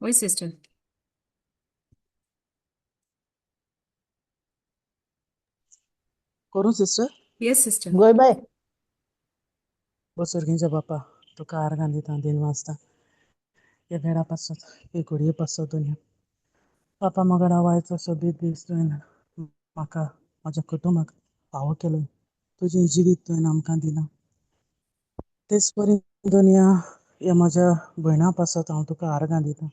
वय सिस्टर. करूं sister? Yes sister. गोय बाय. बोसुर्गींच्या बापा, तुका आर्गां दिता, दिन वाचता ह्या वेळा पासत, हे घडये पासत. दुनिया पापा मोगडा वायचो सोबीत दीस तुवें म्हाका, म्हज्या कुटुंबाक फावो केलो. तुजें जिवीत तुवें आमकां दिलां. तेच परी दुनिया ह्या म्हज्या भयणा पासत हांव तुका आर्गां दिता.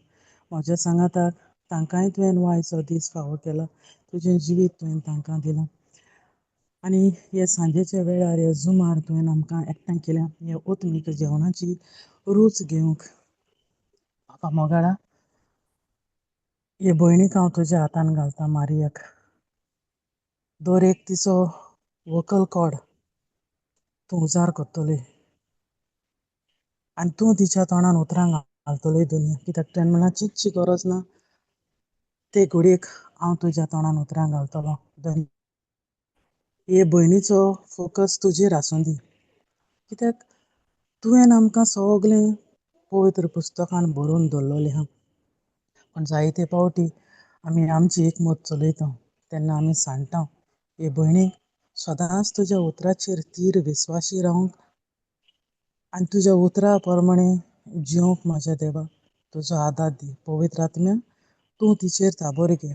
म्हज्या सांगाताक तांकांय तुवें वायचो दीस फावो केला, तुजें जिवीत तुवें तांकां दिलां. आनी हे सांजेच्या वेळार ह्या जुमार तुवें आमकां एकठांय केल्या ह्या ओतमीक जेवणाची रूच घेवंक. बापा मोगाळा, हे भयणीक हांव तुज्या हातान घालता, मारियाक. दर एक तिचो वोकल कॉर्ड तूं उजार करतली आनी तूं तिच्या तोंडान उतरां घालतली दुनिया, कित्याक तुवें म्हणल्यार चिंतची गरज ना, ते घडयेक हांव तुज्या तोंडान उतरां घालतलो. हे भयणीचो फोकस तुजेर आसूं दी, कित्याक तुवें आमकां सगळें पवित्र पुस्तकान बरोवन दवरलेलें आहा. पूण जायते फावटी आमी आमची एकमत चलयता तेन्ना आमी सांडटा. हे भयणीक सदांच तुज्या उतराचेर तीर विस्वाशी रावंक आनी तुज्या उतरा प्रमाणे जिवंक म्हज्या देवा तुजो आदार दी. पवित्र आत्म्या, तूं तिचेर ताबोर घे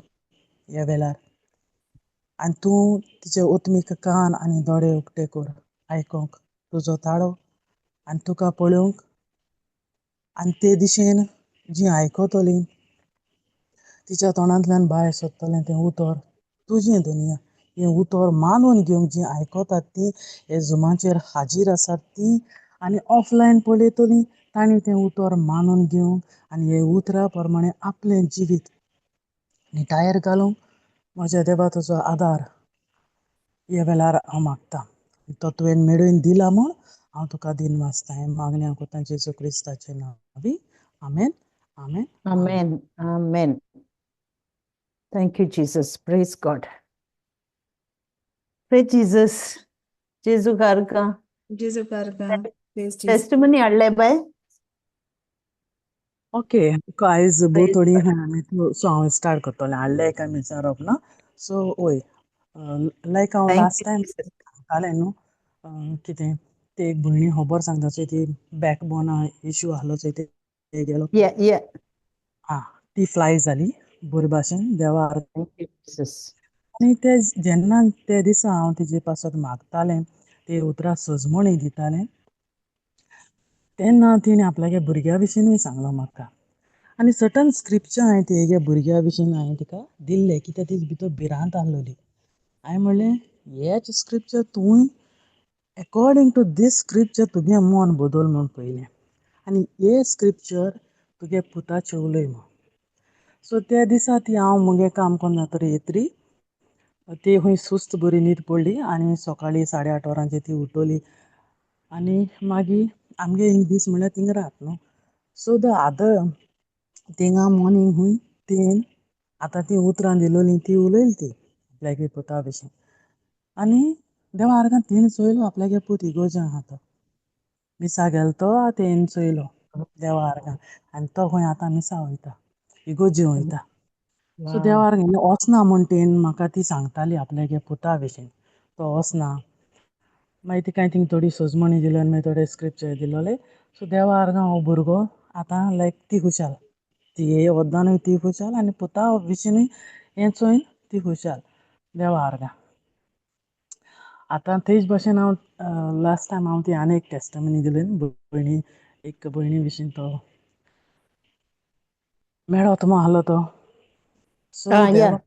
ह्या वेळार आनी तूं तिचे ओतमीक कान आनी दोळे उक्ते कर आयकोंक तुजो ताळो आनी तुका पळोवंक, आनी ते दिशेन जी आयकतली तिच्या तोंडांतल्यान भायर सोदतलें तें उतर तुजें दुनिया, हें उतर मानून घेवंक जी आयकतात ती हे जुमाचेर हाजीर आसात ती आनी ऑफलायन पळयतली तांणी तें उतर मानून घेवंक आनी हे उतरा प्रमाणे आपलें जिवीत निटायेर घालूंक म्हज्या देवा तुजो आदार ह्या वेळार हांव मागता. तो तुवें मेळोवन दिला म्हूण हांव तुका दिन वाचता. हें मागणें हांव करता जेजू क्रिस्ताचे नांवी, आमेन, आमेन. Amen. Amen. Thank you, Jesus. Praise God. Praise Jesus. जेजू कारका. जेजू कारका. Praise Jesus. Testimony हाडले बाय. ओके, आयज भोव Praise थोडी God. आहा आनी सो हांव स्टार्ट करतलें. हाडलें काय विचारप ना. सो वय, लायक हांव Thank last you, time Jesus. सांगतालें न्हू, कितें ते एक भयणी खबर सांगता चोय, ती बॅक बोना इशू आहलो चोय ते गेलो. Yeah. आं, ती फ्लाय जाली बरे भाशेन देवा. Thank you, Jesus. आनी ते जेन्ना ते दिसा हांव तिजे पासत मागतालें, ते उतरां सजमणी दितालें, तेन्ना तिणें आपल्यागे भुरग्या विशींनूय सांगलो म्हाका. आनी सर्टन स्क्रिप्चर हांवें तेगे भुरग्या विशीं हांवें तिका दिल्ले, कित्याक तिजे भितर भिरांत आहलोली. हांवें म्हणलें, हेच स्क्रिप्चर तूं एकॉर्डींग टू these scripture तुगे मन बदल म्हूण पयलें, आनी हे स्क्रिप्चर तुगे पुताचे उलय म्हूण. सो त्या दिसा ती हांव मुगे काम करून जातरी येतरी ती खंय सुस्त बरी न्हीद पडली आनी सकाळीं 8:30 वरांचेर ती उठली. आनी मागीर आमगे एक दीस म्हणल्यार थिंगा रात न्हू. सो the other थिंगा मॉर्निंग खंय तीन आतां ती उतरां दिलोली ती उलयली ती आपल्यागे पुता भशेन. आनी देवा आर्गां तिणें चोयलो आपल्यागे पूत इगोर्जां आहा तो मिसा गेलो तो तेणें चोयलो देवा आर्गां, आनी तो खंय आतां मिसा वयता, इगोर्जे वयता. सो देवा आर्गां वचना म्हूण तेणें म्हाका ती सांगताली आपल्यागे पुता भशेन, तो वचना. मागीर तिका हांवें थिंग थोडी सजमणी दिली आनी मागीर थोडे स्क्रिप्चर दिलोले. सो देवा आर्गां हो भुरगो आतां लायक ती खुशाल, ती वद्दानूय ती खुशाल आनी पुता विशीनूय हें चोयन ती खुशाल देवा आर्गां. आतां तेच भाशेन हांव लास्ट टायम हांव ती आनी एक टेस्टमनी दिली भयणी, एक भयणी विशीं तो मेळो तुमो आहलो तो. सो देवा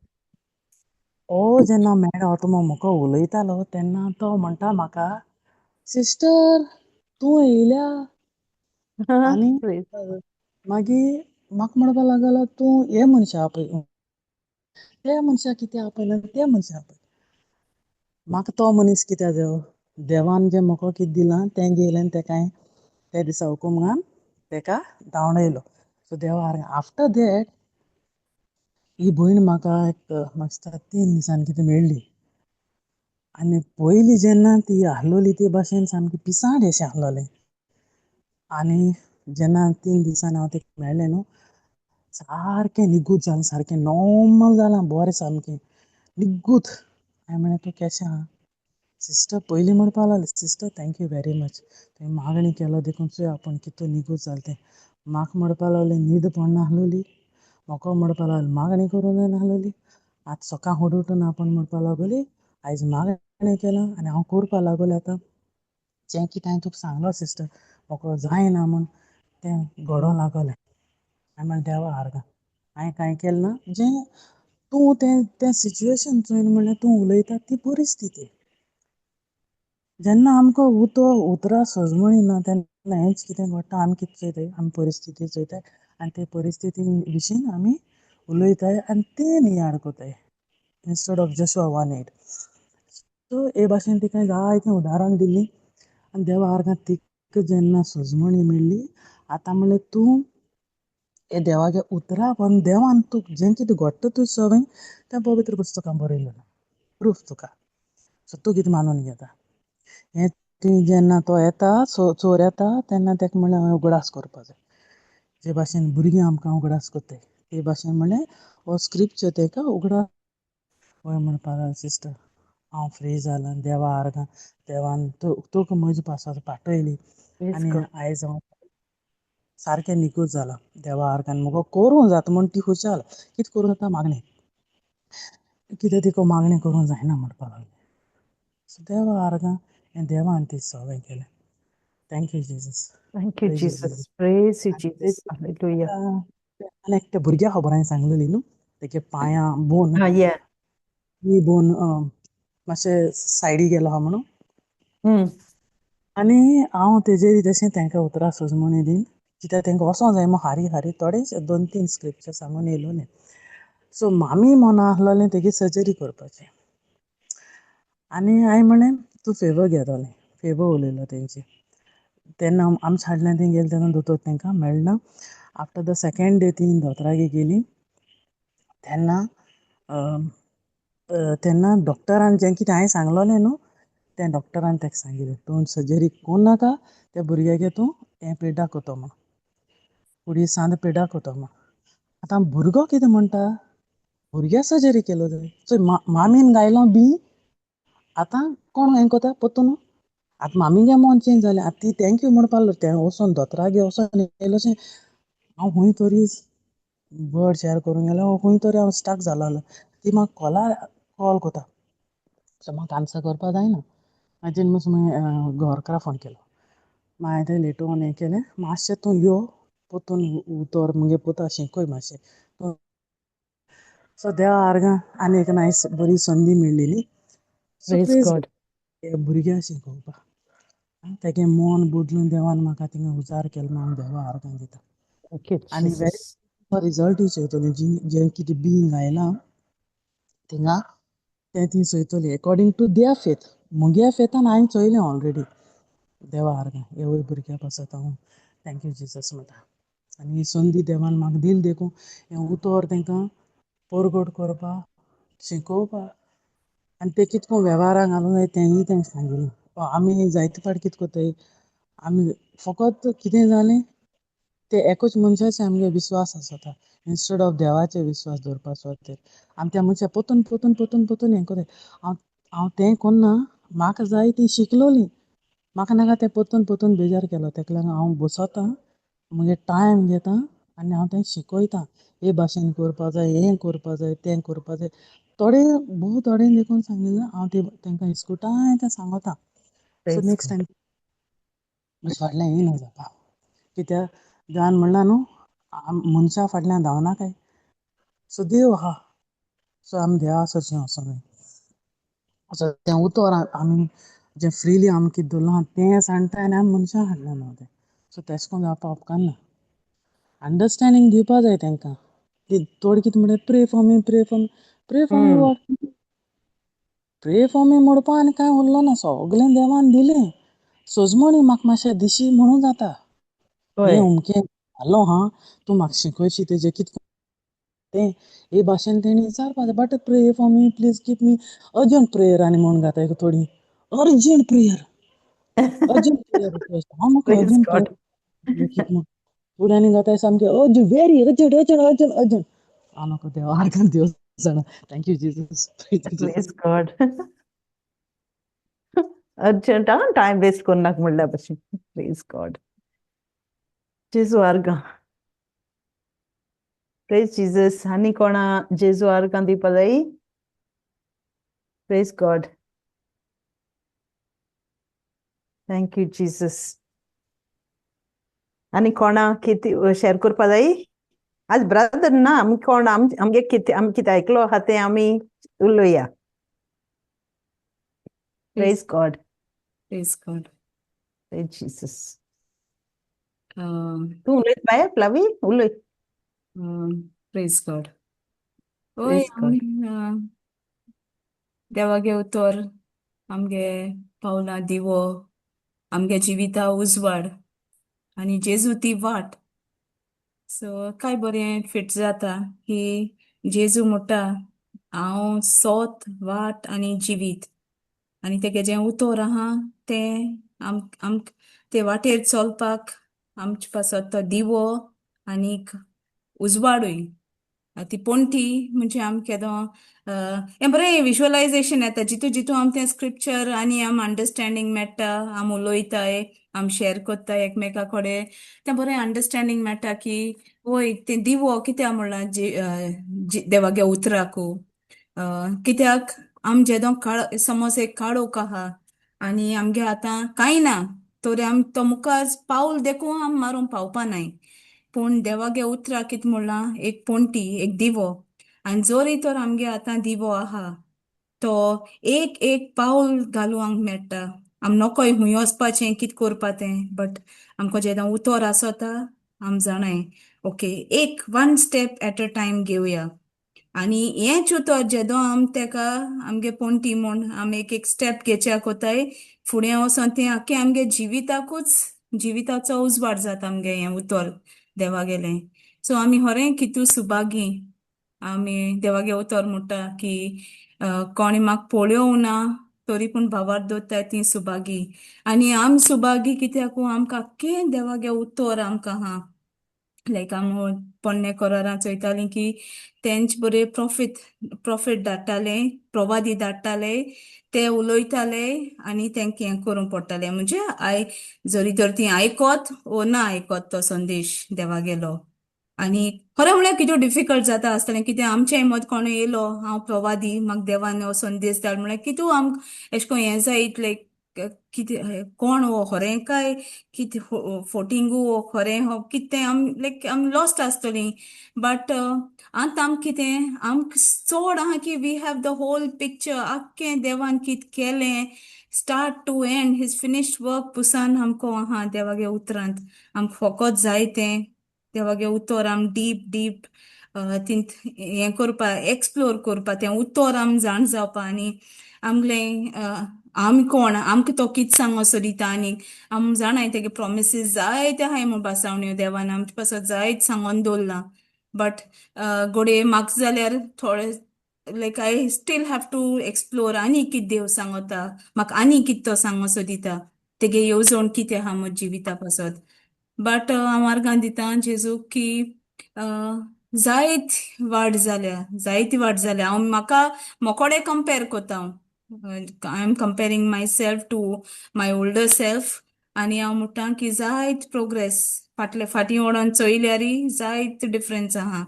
ओ जेन्ना मेळो तुमो म्हाका उलयतालो तेन्ना तो म्हणटा म्हाका, सिस्टर तूं येयल्या. आनी मागीर म्हाका म्हणपाक लागलो, तूं हे मनशा आपय, त्या मनशाक कित्याक आपयना, त्या मनशा आपय. म्हाका तो मनीस कित्याक जायो, देवान जें म्हाका कितें दिलां तें घेयलें आनी तेका हांवें त्या दिसा हुकूम घालून तेका धांवडयलो. सो देवा आफ्टर that ही भयण म्हाका एक म्हाका दिसता 3 दिसांनी कितें मेळ्ळी. आनी पयलीं जेन्ना ती आहलोली ते भाशेन सामकी पिसांट अशें आहलोलें. आनी जेन्ना 3 दिसांनी हांव तिका मेळ्ळें न्हू, सारकें निगूत जालें, सारकें नॉर्मल जालां, बरें सामकें निगूत. हांवें म्हणलें तूं केशें आहा सिस्टर? पयलीं म्हणपाक लागलें sister thank you very much, तुवें मागणी केलो देखून चोय आपूण कितू निगूत जालें तें. म्हाका म्हणपाक लागलें न्हीद पडनासलेली, म्हाका म्हणपाक लागलें मागणी करूंक जायनासलेली. आतां सकाळ फुडें उठून आपूण म्हणपाक लागली आयज मागणें केलां आनी हांव करपाक लागलें. आतां जें कितें हांवें तुका सांगलो सिस्टर म्हाका जायना म्हूण तें घडोवंक लागलें. हांवें म्हणलें देवा आर्गां, हांवें कांय केलें ना, जें तूं तें तें सिच्युएशन चोयन म्हणल्यार तूं उलयता ती परिस्थिती. जेन्ना आमकां उतो उतरां सजमणी ना तेन्ना हेंच कितें घडटा, आमी कितें चोयताय, आमी परिस्थिती चोयताय आनी ते परिस्थिती विशीं आमी उलयताय आनी तें नियाळ करताय instead of Joshua 1:8. So हे भाशेन तिका जायतीं उदाहरण दिल्लीं आनी देवा आर्गां तिका जेन्ना सजमणी मेळ्ळी, आतां म्हणलें तूं हे देवाच्या उतरा पण देवान तूं जें कितें घडटा तुजें सगळें तें पवित्र पुस्तकान बरयलें प्रूफ तुका. सो तूं कितें मानून घेता हें? ती जेन्ना तो येता, चोर येता तेन्ना ताका म्हणलें हांवें उगडास करपा जाय, जे भाशेन भुरगीं आमकां उगडास करताय ते भाशेन म्हणलें हो स्क्रिप्चर ताका उगडास. हय म्हणपाक लागलो सिस्टर हांव फ्री जालां देवा आर्गां, देवान तुका म्हजे पासत पाठयली आनी आयज हांव सारकें निकूत जालां देवा आर्गान, मुगो करूंक जाता म्हूण ती खुशाल. कितें करूं जाता मागणें, कितें तिका मागणें करूंक जायना म्हणपाक लागली. सो देवा आर्गां हें देवान ती सगळें केलें. Thank you Jesus. Thank you Jesus. Praise you Jesus. Hallelujah. आनी एकट्या भुरग्या खबर हांवें सांगलेली न्हू, तेगे पांयां बोन नी बोन मातशें सायडी गेलो आहा म्हणून. आनी हांव तेजेर तशें तांकां उतरां सजमणी दीन कित्याक तांकां वचोंक जाय म्हूण हारी हारी थोडेच 2-3 स्क्रिप्चर सांगून येयलो न्ही. सो मामी म्हणून आसलेलें तेगी सर्जरी करपाचें आनी हांवें म्हणलें तूं फेवर घेतलें, फेवर उलयलो तेंची. तेन्ना आमच्या हाडल्यान थंय गेले तेन्ना दोतोर तांकां मेळना. आफ्टर the second day ती दोतोरागेर गेली तेन्ना तेन्ना डॉक्टरान जें कितें हांवें सांगलोलें न्हू तें डॉक्टरान ताका सांगिल्लें तूं सर्जरी करूं नाका, त्या भुरग्याक तूं हें पेडा करतो म्हूण, फुडें सांद पेडा करतो म्हूण. आतां भुरगो कितें म्हणटा, भुरग्या सर्जरी केलो जाय. चोय मामीन गायलो बी आतां कोण हें करता परतून आतां मामीगे मन चेंज जालें. आतां ती thank you म्हणपाक लागली, तें वचोन दोतोरागेर वचोन येयलोशें हांव खूंय तरी वर्ड शेअर करूंक गेलो, खूंय तरी हांव स्टक जालो. ती म्हाका कॉलार कॉल करता, सो म्हाका आन्सर करपाक जायना. मागीर तिणें मागीर घरकारा फोन केलो, मागीर तें लेटर ऑन हें केलें, मातशें तूं यो परतून उतर मुगे पुता शिकय मातशें. सो देवा आर्गां आनी एक नायस बरी संदी मेळ्ळेली. सो प्रेज गॉड. भुरग्यांक शिकोवपाक तेगे मन बदलून देवान म्हाका थिंगा उजार केलो म्हूण देवा आर्गां दिता. आनी वेरी रिजल्टूय चोयतली, जें कितें बीं घायलां थिंगा तें ती चोयतली एकॉर्डींग टू their faith. मुगे फेथान हांवें चोयलें ऑलरेडी देवा आर्गां हेवूय भुरग्या पासत हांव thank you Jesus म्हणटा. आनी ही संदी देवान म्हाका दिली देखून हें उतर तांकां परगट करपाक शिकोवपाक आनी तें कितको वेव्हाराक घालूंक जाय तेंय तांकां सांगिल्लें. आमी जायते फावट कितें करताय, आमी फकत कितें जालें ते एकूच मनशाचे आमगे विस्वास आसता इन्स्टेड ऑफ देवाचे विस्वास दवरपा सुवातेर आमी त्या मनशाक परतून परतून परतून परतून हें करताय. हांव हांव तें कोन्ना, म्हाका जाय ती शिकलोली, म्हाका नाका तें परतून परतून बेजार केलो. तेका लागून हांव बसता म्हगे टायम घेता आनी हांव तें शिकयता, हे भाशेन करपा जाय, हें करपा जाय, तें करपा जाय. थोडे भोव थोडे देखून सांगिल्लें हांव ते तांकां इस्कुटाय तें सांगता. सो नेक्स्ट टायम म्हजे फाटल्यान येयना जाता, कित्याक देवान म्हणलां न्हू मनशा फाटल्यान धांवनाकाय, सो देव आहा, सो आमी देवा सरशीं वचोंक जाय. सो तें उतर आमी जें फ्रिली आमी कितें दवरलां आहा तें सांडटा आनी आमी मनशां फाटल्यान धांवताय. सो तेशें करून जावपा उपकारना. अंडरस्टँडींग दिवपा जाय तांकां. ती थोडी कितें म्हणटा pray for me, pray for me, pray for me what, pray for me म्हणपा आनी कांय उरलो ना, सगळें देवान दिलें. सजमणी म्हाका मातशें दिशी म्हणून जाता, हें अमकें जालो हा तूं म्हाका शिकयशी तेजें कितें तें हे भाशेन तेणी विचारपा जाय. But pray for me please keep me urgent prayer आनी म्हणून घाताय थोडी urgent prayer, urgent prayer request. हांव म्हाका अर्जंट प्रेयर कितें म्हूण फुडें आनी जाता सामकें urgent, very urgent, urgent, urgent, urgent. हांव नको देवा आर्गां देव जाणा. Thank you Jesus. Praise God. Urgent ah, time waste कोन्नाक म्हणल्या भशेन. Praise God. जेजू आर्गां. Praise Jesus. आनी कोणा जेजू आर्गां दिवपा जाय? Praise God. Thank you Jesus. आनी कोणा कितें शेअर करपा जाय? आज ब्रदर ना आमी कोण आमगे कितें आमी कितें आयकलो आहा तें आमी उलोवया. Praise God. Praise God. Praise Jesus. तूं उलयत बाय फ्लावी, उलय. Praise God. ओय Praise God. आमी देवागे उतर आमगे पावलां दिवो, आमगे जिविता उजवाड आनी जेजू ती वाट. सो काय बरें फिट जाता की जेजू म्हणटा हांव सोत, वाट आनी जिवीत, आनी तेगे जें उतर आहा तें आम आमक ते वाटेर चलपाक आमचे पासत तो दिवो आनीक उजवाडूय. ती पणटी म्हणजे आम केदो हें बरें विज्युअलायझेशन येता जितू जितू आम तें स्क्रिप्चर आनी आम अंडरस्टँडींग मेळटा, आम उलयताय, आम शेअर करताय एकमेका कडेन, तें बरें अंडरस्टँडींग मेळटा की वय तें दिवो कित्याक म्हणलां देवागे उतराकू. कित्याक आम जेदो काळ समज एक काळोख आहा आनी आमगे आतां कांय ना तर आम तो मुखार पावल देखून आम मारूंक पावपा नाय, पूण देवागे उतराक कितें म्हणलां एक पणटी, एक दिवो, आनी जोरी तर आमगे आतां दिवो आहा तो एक एक पावल घालूंक आमकां मेळटा. आम नकोय हुंय वचपाचें कितें करपा तें, बट आमकां जेन्ना उतर आसता आम जाणाय ओके एक one step at a time घेवया. आनी हेंच उतर जेदो आम तेका आमगे पणटी म्हूण आम एक एक स्टेप घेवच्याक कोताय फुडें वचोन तें आख्खें आमगे जिविताकूच जिविताचो उजवाड जाता आमगे हें उतर देवागेलें. सो आमी खरें कितू सुभागी आमी देवागे उतर म्हणटा की कोणी म्हाका पळोवंक ना तरी पूण भावार दवरताय ती सुभागी. आनी आम सुभागी कित्याक आमकां आख्खें देवागे उतर आमकां आहा. लायक आम पोन्ने करारां चोयतालीं की तेंच बरे प्रॉफिट धाडटाले, प्रवादी धाडटाले, ते उलयताले आनी तेंकां हें करूंक पडटालें. म्हणजे I जरी तर ती आयकोत वो ना आयकोत तो संदेश देवागेलो. आनी खरें म्हणल्यार कितें डिफिकल्ट जाता आसतलें कितें आमचें मद कोण येयलो हांव प्रवादी म्हाका देवान हो संदेश धाड म्हणल्यार कितू आमकां एशें कोन्न हें जायत लायक कितें कोण हो खरें काय कितें फोटिंगू हो खरें हो कितें आम लायक आम लॉस्ट आसतलीं. बट आतां आमकां कितें आमकां चड आहा की we have the whole picture, आख्खें देवान कितें केलें start to end his finished work पुसान आमकां आहा देवागे उतरांत. आमकां फोकोत जाय तें देवागे उतर आम डीप डीप तिंत हें करपा, एक्सप्लोर करपा तें उतर आम जाण जावपा आनी आमगेलें आमी कोण आमकां तो कितें सांगो सोदिता आनी आम जाणाय तेगे प्रोमिसीस जायते आहाय म्हूण भासावण्यो देवान आमचे पासत जायत सांगोन दवरलां. बट घडये म्हाका जाल्यार थोडे like I still have to explore आनी कितें देव सांगता म्हाका आनी कितें तो सांगो सोदिता तेगे येवजण कितें आहा म्हज्या जिविता पासत. बट हांव आर्गां दिता जेजूक की जायत वाड जाल्या, जायती वाड जाल्या. हांव म्हाका मोकोडे कंपेर कोता, हांव I am comparing myself to my older self आनी हांव म्हणटा की जायत प्रोग्रेस फाटले फाटीं वडोन चोयल्यारय जायत डिफरन्स आहा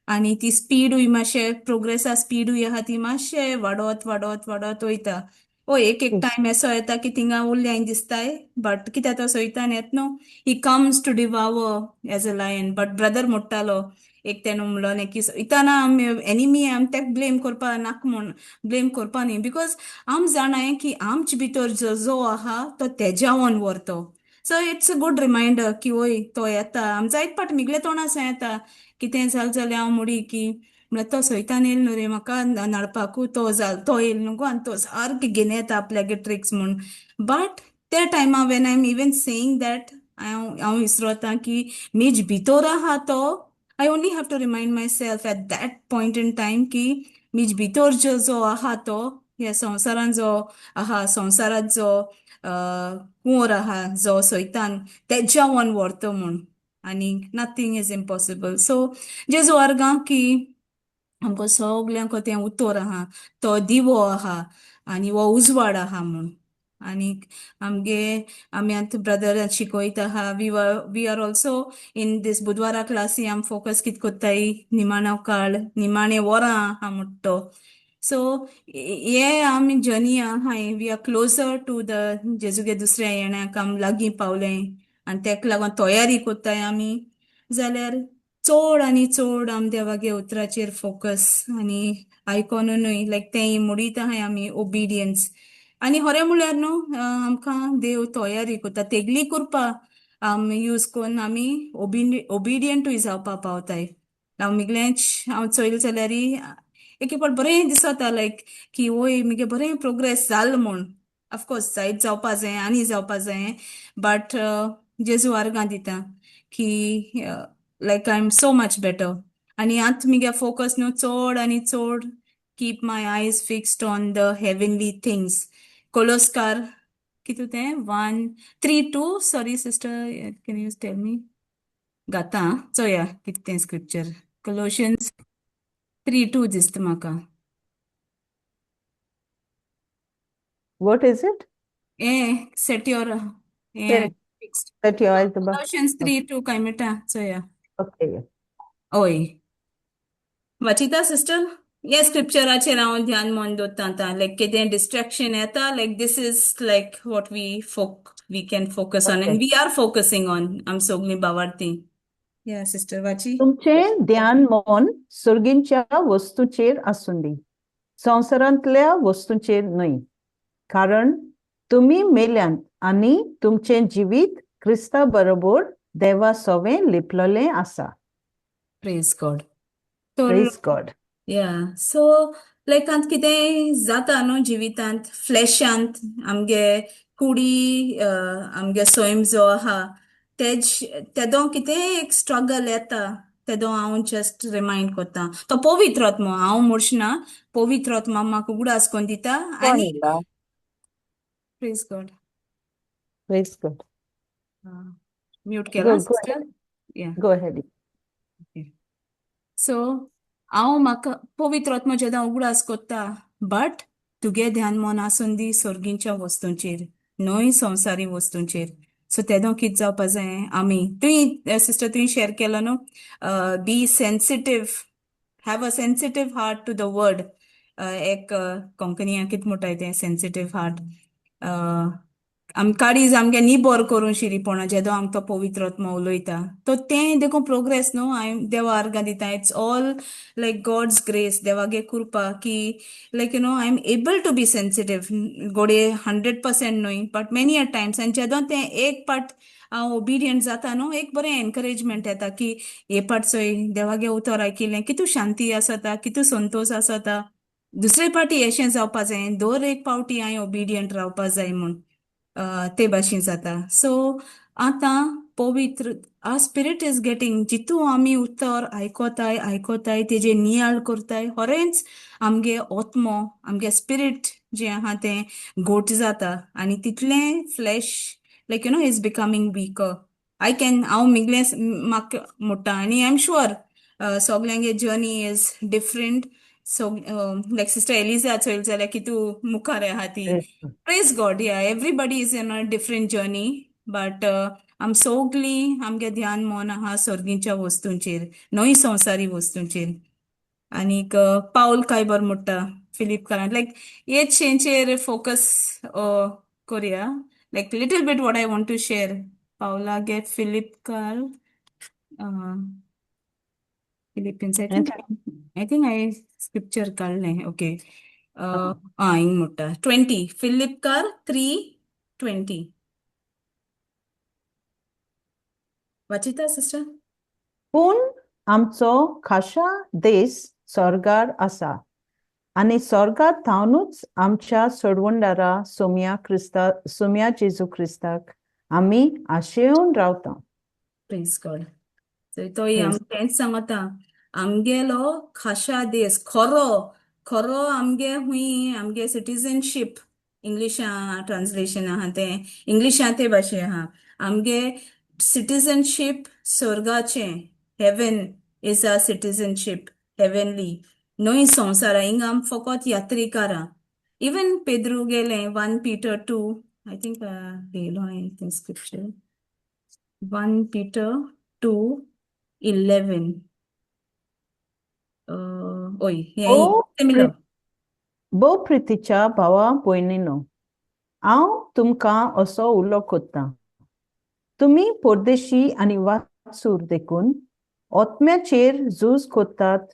आनी ती स्पीडूय मातशें प्रोग्रेसा स्पीडूय आहा ती मातशें वाडत वाडत वाडत वयता. ओ एक एक टायम असो येता की थिंगा उरल्याय दिसताय, बट कित्याक तो सोयतान येत न्हू, he comes to devour as a lion. But brother म्हणटालो एक तेणें म्हणलोलें की सैताना आमी एनिमी आमी तेका ब्लेम करपा नाका म्हूण, ब्लेम करपा न्ही, because आम जाणाय की आमचे भितर जो जो आहा तो तेजावन व्हरतो. So it's a good reminder की वय तो येता आम जायत पाट मिगले तोंडासान येता कितें जालें जाल्यार हांव मुडी की म्हणल्यार तो सैतान येयल न्हू रे म्हाका नडपाकू, तो जाल तो येयल न्हू गो आनी तो सारकें घेवन येता आपल्यागे ट्रिक्स म्हूण. बट त्या टायमा when I am even saying that हांव हांव विसरोता की म्हेज भितोर आहा तो. I only have to remind myself at that point in time की म्हेज भितोर जो जो आहा तो ह्या संवसारान जो आहा, संवसारांत जो कुंवर आहा जो सैतान तेज्यावन व्हरतो म्हूण. आनी नथींग is impossible. सो जेजू आर्गां की आमकां सगल्यांक तें उतर आहा, तो दिवो आहा आनी हो उजवाड आहा म्हूण. आनी आमगे आमी आतां ब्रदर शिकयता आहा, we are also in this बुधवारा क्लासी आमी फोकस कित कोत्ताय, निमाणो काळ, निमाणे वरां आहा म्हणटा तो. सो हे आमी जर्नी आहाय, we are closer to the जेजूगे दुसऱ्या येण्याक आमी लागीं पावले आनी तेका लागून तयारी कोत्ताय आमी. जाल्यार चड आनी चड आमी देवागे उतराचेर फोकस आनी आयकोनू न्हय, लायक तें मुडीत आहाय आमी ओबिडियन्स. आनी खरें म्हणल्यार न्हू, आमकां देव तयारी करता तेगली कृपा आमी यूज करून आमी ओबिडियंटूय जावपा पावताय. हांव मिगलेंच हांव चोयलें जाल्यार एक एक फावट बरें दिसता, लायक की वय मुगे बरें प्रोग्रेस जाल म्हूण. ऑफकोर्स जायत जावपा जाय आनी जावपा जाय, बट जेजू आर्गां दिता की like I am so much better. आनी आतां मुगे फोकस न्हू चड आनी चड keep my eyes fixed on the heavenly things. कोलोस्कार कितू तें 1:3-2, sorry sister, can you tell me? गाता चोया कितें तें स्क्रिप्चर, कोलोशियन्स 3:2 दिसता म्हाका. What is it? Set your Set fixed. Set your eyes above. Colossians 3:2 काय म्हणटा चोया. Okay. ओय वाचिता सिस्टर, हे स्क्रिप्चराचेर हांव ध्यान मन दवरता आतां. लायक कितें डिस्ट्रेक्शन येता, like this is like what we can focus on and we are focusing on आम सगळीं बावार्थी. या सिस्टर वाची. तुमचें ध्यान मन सर्गींच्या वस्तूचेर आसुंदी, संवसारांतल्या वस्तूंचेर न्हय, कारण तुमी मेल्यांत आनी तुमचें जिवीत क्रिस्ता बरोबर देवा सोवें लिपलेलें आसा. प्रेज गॉड. तर प्रेज गॉड. या, सो लायक आतां कितें जाता न्हू जिवितांत, फ्लॅशांत आमगे कुडी, आमगे सैम जो आहा तेज तेदो कितें एक स्ट्रगल येता, तेदो हांव जस्ट रिमायंड कोत्ता तो पवित्र आत्मो. हांव म्हणचना, पवित्र आत्मा म्हाका उगडास करून दिता. आनी praise God. Praise God. Mute केला Go sister? या. Go ahead. सो हांव म्हाका पवित्र आत्मो जेन्ना उगडास कोत्ता, बट तुगे ध्यान मन आसून दी सर्गींच्या वस्तूंचेर, न्हय संवसारी वस्तूंचेर. सो तेदो कितें जावपा जाय आमी, तुवें सिस्टर तुवें शेअर केलो न्हू, be sensitive, have a sensitive heart to the word. एक कोंकणी कितें म्हणटाय तें सेन्सिटीव हार्ट, आम काळीज आमगे निबर करून शिरीपणा जेदो आमकां तो पवित्र आत्मो उलयता, तो तें देखून प्रोग्रेस न्हू हांवें देवा आर्गां दिता. It's all like God's grace, देवागे कृपा की like you know I am able to be sensitive. घोडये 100% न्हय, बट मेनी अ टायम्स. आनी जेदो तें एक पाट हांव ओबिडियंट जाता न्हू, एक बरें एनकरेजमेंट येता की हे पाट चोय देवागे उतर आयकिल्लें कितू शांती आसता, कितू संतोश आसता. दुसरे पाटी अशें जावपा जाय, दर एक पावटी हांवें ओबिडियंट रावपा जाय म्हूण ते भाशेन जाता. सो आतां पवित्र our spirit is getting, Jitu आमी उतर आयकोताय आयकोताय, तेजे नियाळ करताय, खरेंच आमगे आत्मो, आमगे स्पिरीट जें आहा तें घोट जाता आनी तितलें flesh like you know is becoming weaker. I can हांव मिगलें म्हाका म्हणटा आनी I am sure सगल्यांगे journey is different. So like sister Eliza चोयली जाल्यार कितू मुखार आहा ती. Praise God. Yeah, everybody is in a different journey, but आम सगळीं आमगे ध्यान मन आहा सर्गीच्या वस्तूंचेर, न्हय संवसारी वस्तूंचेर. आनीक पावल काय बरो म्हणटा फिलिपकारान, लायक हेच हेंचेर फोकस करुया, like little bit what I want to share. पावलागे फिलिपकार, Philippians, I think I scripture काडलें. ओके, आं, हिंग म्हणटा 20, फिलिपकार 3:20 वाचिता सिस्टर? पूण आमचो खाशा देश स्वर्गार आसा आनी स्वर्गार थावनूच आमच्या सोडवणदारा सोम्या क्रिस्ता, सोम्या जेजू क्रिस्ताक आमी आशेवन रावता. प्रेज गॉड. तोय आम तेंच सांगता, आमगेलो खाशा देश खरो खरो आमगे हुंय आमगे सिटीजनशीप, इंग्लिशा ट्रान्सलेशन आहा तें, इंग्लिशा ते भाशे आहा आमगे. Citizenship स्वर्गाचें. Heaven is a citizenship, heavenly, न्हय संवसारा. हिंगा आम फकत यात्रीकारां. इवन पेद्रू गेले, 1 Peter 2, I think गेलो हांवें तें स्क्रिप्चर, 1 Peter 2:11. ओय, हें ओ सिमिलर. भोव प्रितीच्या भावा भयणीनो, हांव तुमकां असो उलो कोत्ता, तुमी परदेशी आनी वाटसूर देखून आत्म्याचेर झूज कोत्तात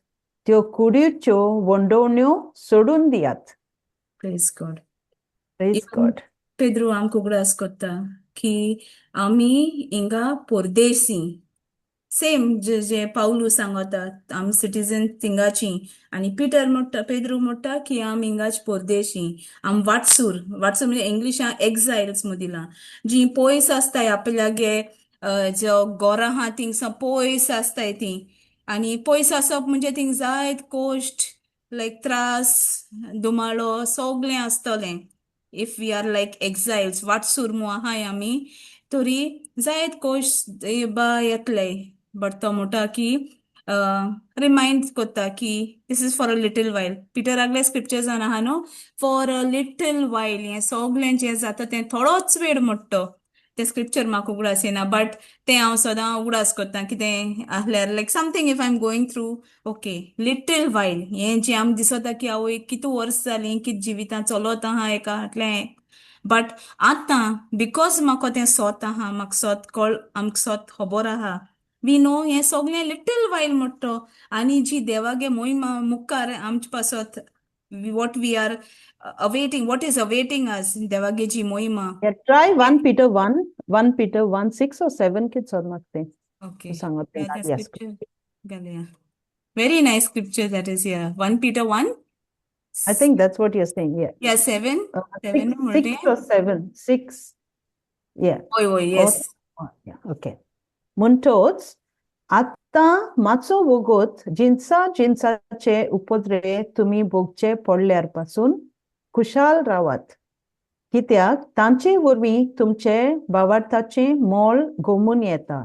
त्यो कुडीच्यो वंडोवण्यो सोडून दियात. Praise God. Praise even God. Pedro आमकां उगडास कोत्ता की आमी हिंगा परदेशी. सेम जे जे पावलू सांगता, आमी सिटीजन थिंगाची, आनी पिटर म्हणटा, पेद्रू म्हणटा की आमी हिंगाच परदेशी, आम वाटसूर. वाटसूर म्हणजे इंग्लिशान एक्झायल्स म्हूण दिलां, जीं पयस आसताय आपल्यागे जो गोरां आहा थिंगसां पयस आसताय तीं. आनी पयस आसप म्हणजे थिंग जायत कोश्ट, लायक त्रास, दुमाळो सगळें आसतलें. If we are like exiles, वाटसूर म्हूण आहाय आमी, तरी जायत कोश्ट बा येतले. बट तो म्हणटा की, रिमायंड कोत्ता की this is for a little while. Peter आगले स्क्रिप्चर्सान आहा न्हू, फॉर अ लिटल वायल हें सगळें जें जाता तें थोडोच वेळ म्हणटा. तें स्क्रिप्चर म्हाका उगडास येना, बट तें हांव सदां उगडास करता. कितें आहल्यार, like something if I am going through, okay, little while. हें जें आमकां दिसता की आवय, कितू वर्स जालीं, कित जिवितां चलत आहा एका फाटल्यान, बट आतां because म्हाका तें सोत आहा, म्हाका सोत कळ, आमकां सोत खबर आहा, we know हें सगळें लिटल वायल म्हणटा. आनी जी देवागे मोहिमा मुखार आमचे पासत, what we are awaiting, what is awaiting us, देवागे जी मोहिमा. Yeah, try 1 Peter 1, 1 Peter 1, 6 or 7 कित सोद म्हाका तें. Okay. सांगत तें. Yeah, the yes. scripture. Yeah. Very nice scripture that is here. 1 Peter 1. I think that's what you're saying, yeah. Yeah, 7. 7 6, म्हणटे. 6 or 7, 6, yeah. होय होय, yes. Oh, yeah, okay. म्हणटोच आतां मातसो वोगोत जिन्सा जिन्साचे उपद्रे तुमी भोगचे पडल्यार पासून खुशाल रावात, कित्याक तांचे वरवीं तुमचे भावार्थाचें मोल गोमून येता.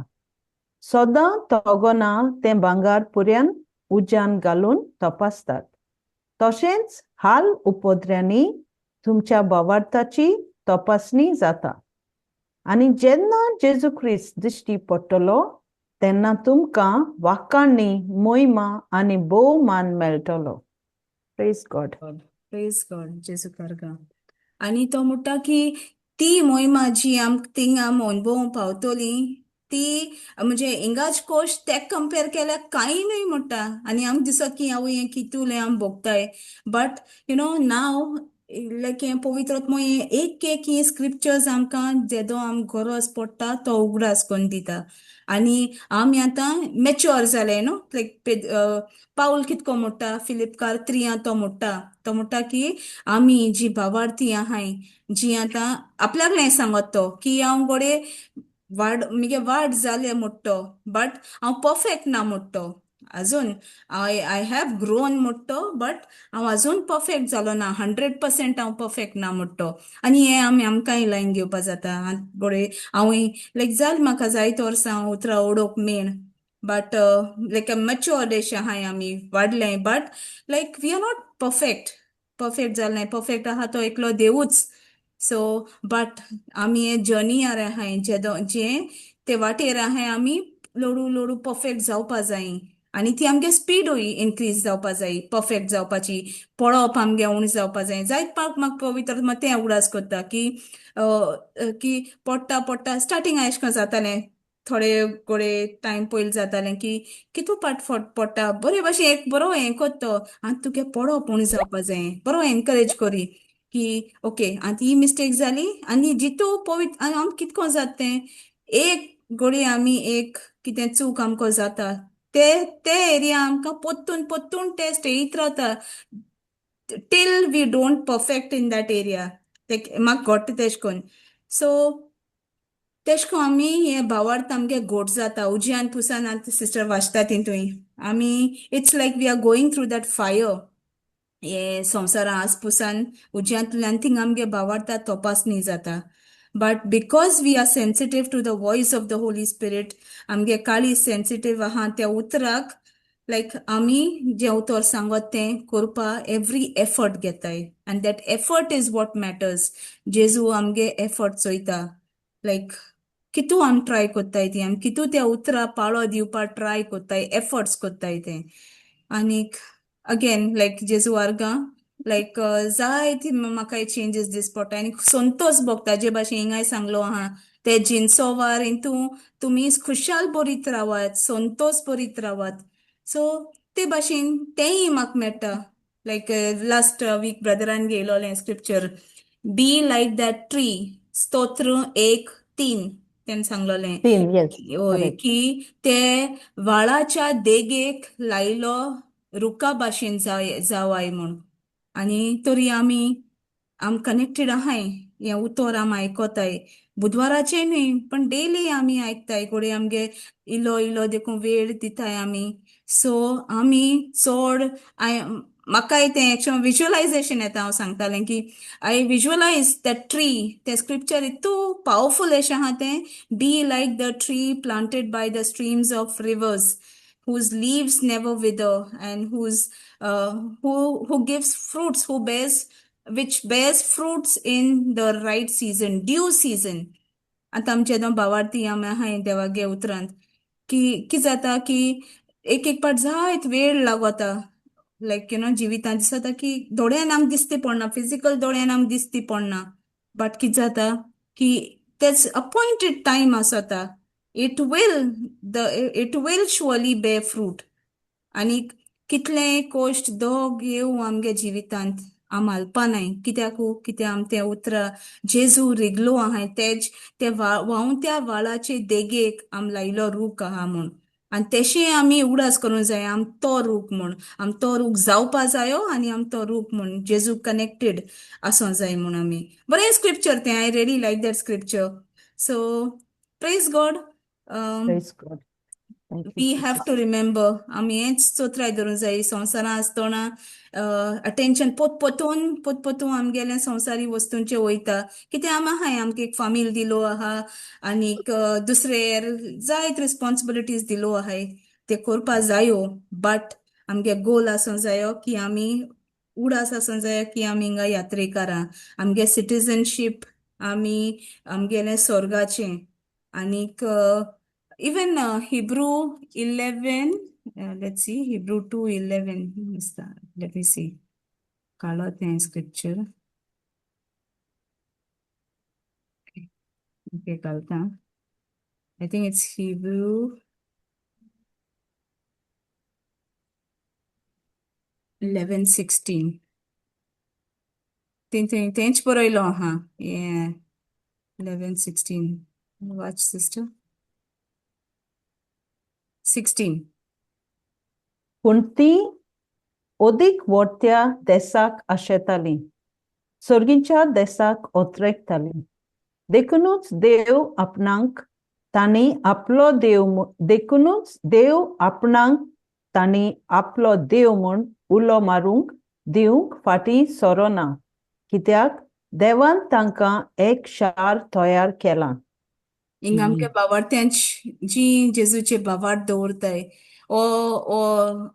सदां तगोना तें भांगर पुऱ्यान उज्यान घालून तपासतात, तशेंच हाल उपद्र्यांनी तुमच्या भावार्थाची तपासणी जाता. आनी जेन्ना जेजू क्रिस्त दिश्टी पडटलो तेन्ना तुमकां वाखाणणी, मोहिमा आनी भोवमान मेळटलो. Praise God. Praise God. जेजू कार्गा. आनी तो म्हणटा की ती मोहिमा जी आमकां थिंगा आम अनुभवूंक पावतली, ती म्हणजे हिंगाच कोश तेक कंपेर केल्यार कांय न्हय म्हणटा. आनी आमकां दिसत की आवय, हें कितूलें आम भोगताय. But you know now, like हें पवित्र आत्मो हें एक एक हे स्क्रिप्चर्स आमकां जेदो आमकां गरज पडटा तो उगडास करून दिता. आनी आमी आतां मॅच्युअर जाले न्हू. लायक पावल कितको म्हणटा, फिलिपकार त्रिया तो म्हणटा, तो म्हणटा की आमी जी भावार्थी आहाय, जी आतां आपल्याक हें सांगत तो की हांव घोडये वाड, मुगे वाड जाले म्हणटो, बट हांव परफेक्ट ना म्हणटो अजून. I have grown म्हणटो, बट हांव अजून परफेक्ट जालो ना, 100% हांव परफेक्ट ना म्हणटो. आनी हें आमी आमकांय लायन घेवपा जाता. घोडये हांवूय लायक जाल म्हाका जायते वर्सां हांव उतरां उडोवंक main, but like matured अशें आहाय, आमी वाडले, but like we are not perfect. Perfect जालें, परफेक्ट आहा तो एकलो देवूच. सो बट आमी हे जर्नीयार आहाय, जेदो जे ते वाटेर आहाय, आमी लोडू लोडू परफेक्ट जावपा जाय. आनी ती आमगे स्पीडूय इनक्रीज जावपा जाय, परफेक्ट जावपाची. पळोवप आमगे उणें जावपा जाय. जायत पावट म्हाका पवित्र आत्मा तें उगडास करता की पडटा पडटा, स्टार्टिंग अशें करून जातालें, थोडे गोडे टायम पयलीं जातालें की कितू पाट फट पडटा, बरे भाशेन एक बरो हें करतो, आनी तुगे पडप उणें जावपा जाय. बरो एनकरेज करी की ओके, आतां ही मिस्टेक जाली. आनी जितू पवित्र आनी आमकां कितको जाता तें, एक घडये आमी एक कितें चूक आमकां जाता, ते ते एरिया आमकां पोत्तून पोत्तून टेस्ट येयत रावता till we don't perfect in that area. ते म्हाका घडटा तेश कोन्न. सो तेश कोन आमी हे भावार्थ आमगे घोट जाता उज्यान पुसान. आतां सिस्टर वाचता तितूंय आमी, it's like we are going through that fire. हे संवसारा आस पुसान उज्यांतल्यान थिंग आमगे भावार्था तपासणी जाता. But because we are sensitive to the voice of the Holy Spirit, आमगे काळीज सेन्सिटीव आहा त्या उतराक, लायक आमी जें उतर सांगत तें करपा एवरी एफर्ट घेताय, and that effort is what matters. जेजू आमगे एफर्ट चोयता, लायक कितू आमी ट्राय कोत्ताय ती, आमी कितू त्या उतरा पाळो दिवपा ट्राय कोत्ताय, एफर्ट्स कोत्ताय ते. आनीक अगेन लायक जेजू आर्गां, लायक जायती म्हाका चेंजीस this पडटा आनी संतोश भोगता. जे भाशेन हिंगाय सांगलो आहा, ते जिनसोवार हितू तुमी खुशाल बरीत रावात, संतोश बरीत रावात. सो ते भाशेन तेंय म्हाका मेळटा. लायक लास्ट वीक ब्रदरान घेयलोलें scripture, be like that tree, स्तोत्र 1:3 तेणें सांगलोलें. 3, येस. हय, की ते व्हाळाच्या देगेक लायलो रुखा भाशेन जावाय म्हूण. आनी तरी आमी आम कनेक्टेड आहाय, हें उतर आमी आयकोताय, बुधवाराचें न्हय पण डेली आमी आयकताय. घोडये आमगे इलो इलो देखून वेळ दिताय आमी. सो आमी चड म्हाकाय तें एक्चुअली विज्युअलायझेशन येता. हांव सांगतालें की I visualise that tree, तें स्क्रिप्चर इतू पावरफूल अशें आहा तें, be like the tree planted by the streams of rivers, whose leaves never wither and whose who gives fruits, who bears which bears fruits in the right season, due season. आतां आमचे दोन भावार्थी आमी आहाय देवागे उतरांत की कितें जाता की एक एक पाट जायत वेळ लागता, लायक you know जिवितांत दिसता की दोळ्यान आमकां दिसती पडना, फिजिकल दोळ्यान आमकां दिसती पडना, बट कितें जाता की तेच अपॉइंटेड टायम आसता, it will surely bear fruit. आनी कितलें कश्ट दोग येवं आमगे जिवितांत, आम हालपा नाय. कित्याकू? कित्याक आम तें उतरां जेजू रिगलो आहाय, तेज ते व्हांवत्या व्हाळाचे देगेक आम लायलो रूख आहा म्हूण. आनी तेशें आमी उगडास करूंक जाय, आम तो रूख म्हूण, आम तो रूख जावपा जायो आनी आम तो रूख म्हूण जेजू कनेक्टेड आसूं जाय म्हूण आमी. बरें स्क्रिप्चर तें, I really like that scripture. So praise God. Praise God. Thank you, we have Jesus. To remember, आमी हेंच चोत्राय धरूंक जाय. संवसारांत आसतना अटेन्शन पोत पोतून पोत पोतून आमगेलें संवसारी वस्तूंचे वयता. कित्याक आमी आहाय, आमकां एक फामील दिलो आहा आनीक दुसरे जायत रिस्पॉन्सिबिलिटीज दिलो आहाय, ते करपा जायो. बट आमगे गोल आसूंक जायो की आमी उडास आसूंक जायो की आमी हिंगा यात्रेकारां, आमगे सिटीजनशीप आमी आमगेलें स्वर्गाचें. आनीक even Hebrew 11, let's see, Hebrew 2:11, let me see, काडलो तें स्क्रिप्चर. ओके, घालता. I think it's Hebrew 11:16. तेंच बरयलो आहा. Yeah, 11:16. Watch, sister. 16. पूण ती अदीक व्हडत्या देसाक आशेताली, सर्गीच्या देसाक ओतरेकताली. देखुनूच देव आपणाक तांणी आपलो देव, देखुनूच देव आपणाक तांणी आपलो देव म्हूण उलो मारूंक दिवंक फाटीं सरोना, कित्याक देवान तांकां एक शार तयार केलां. हिंगा आमच्या भावार्थ्यांच जी जेजूचे भावार्थ दवरताय, ओ ओ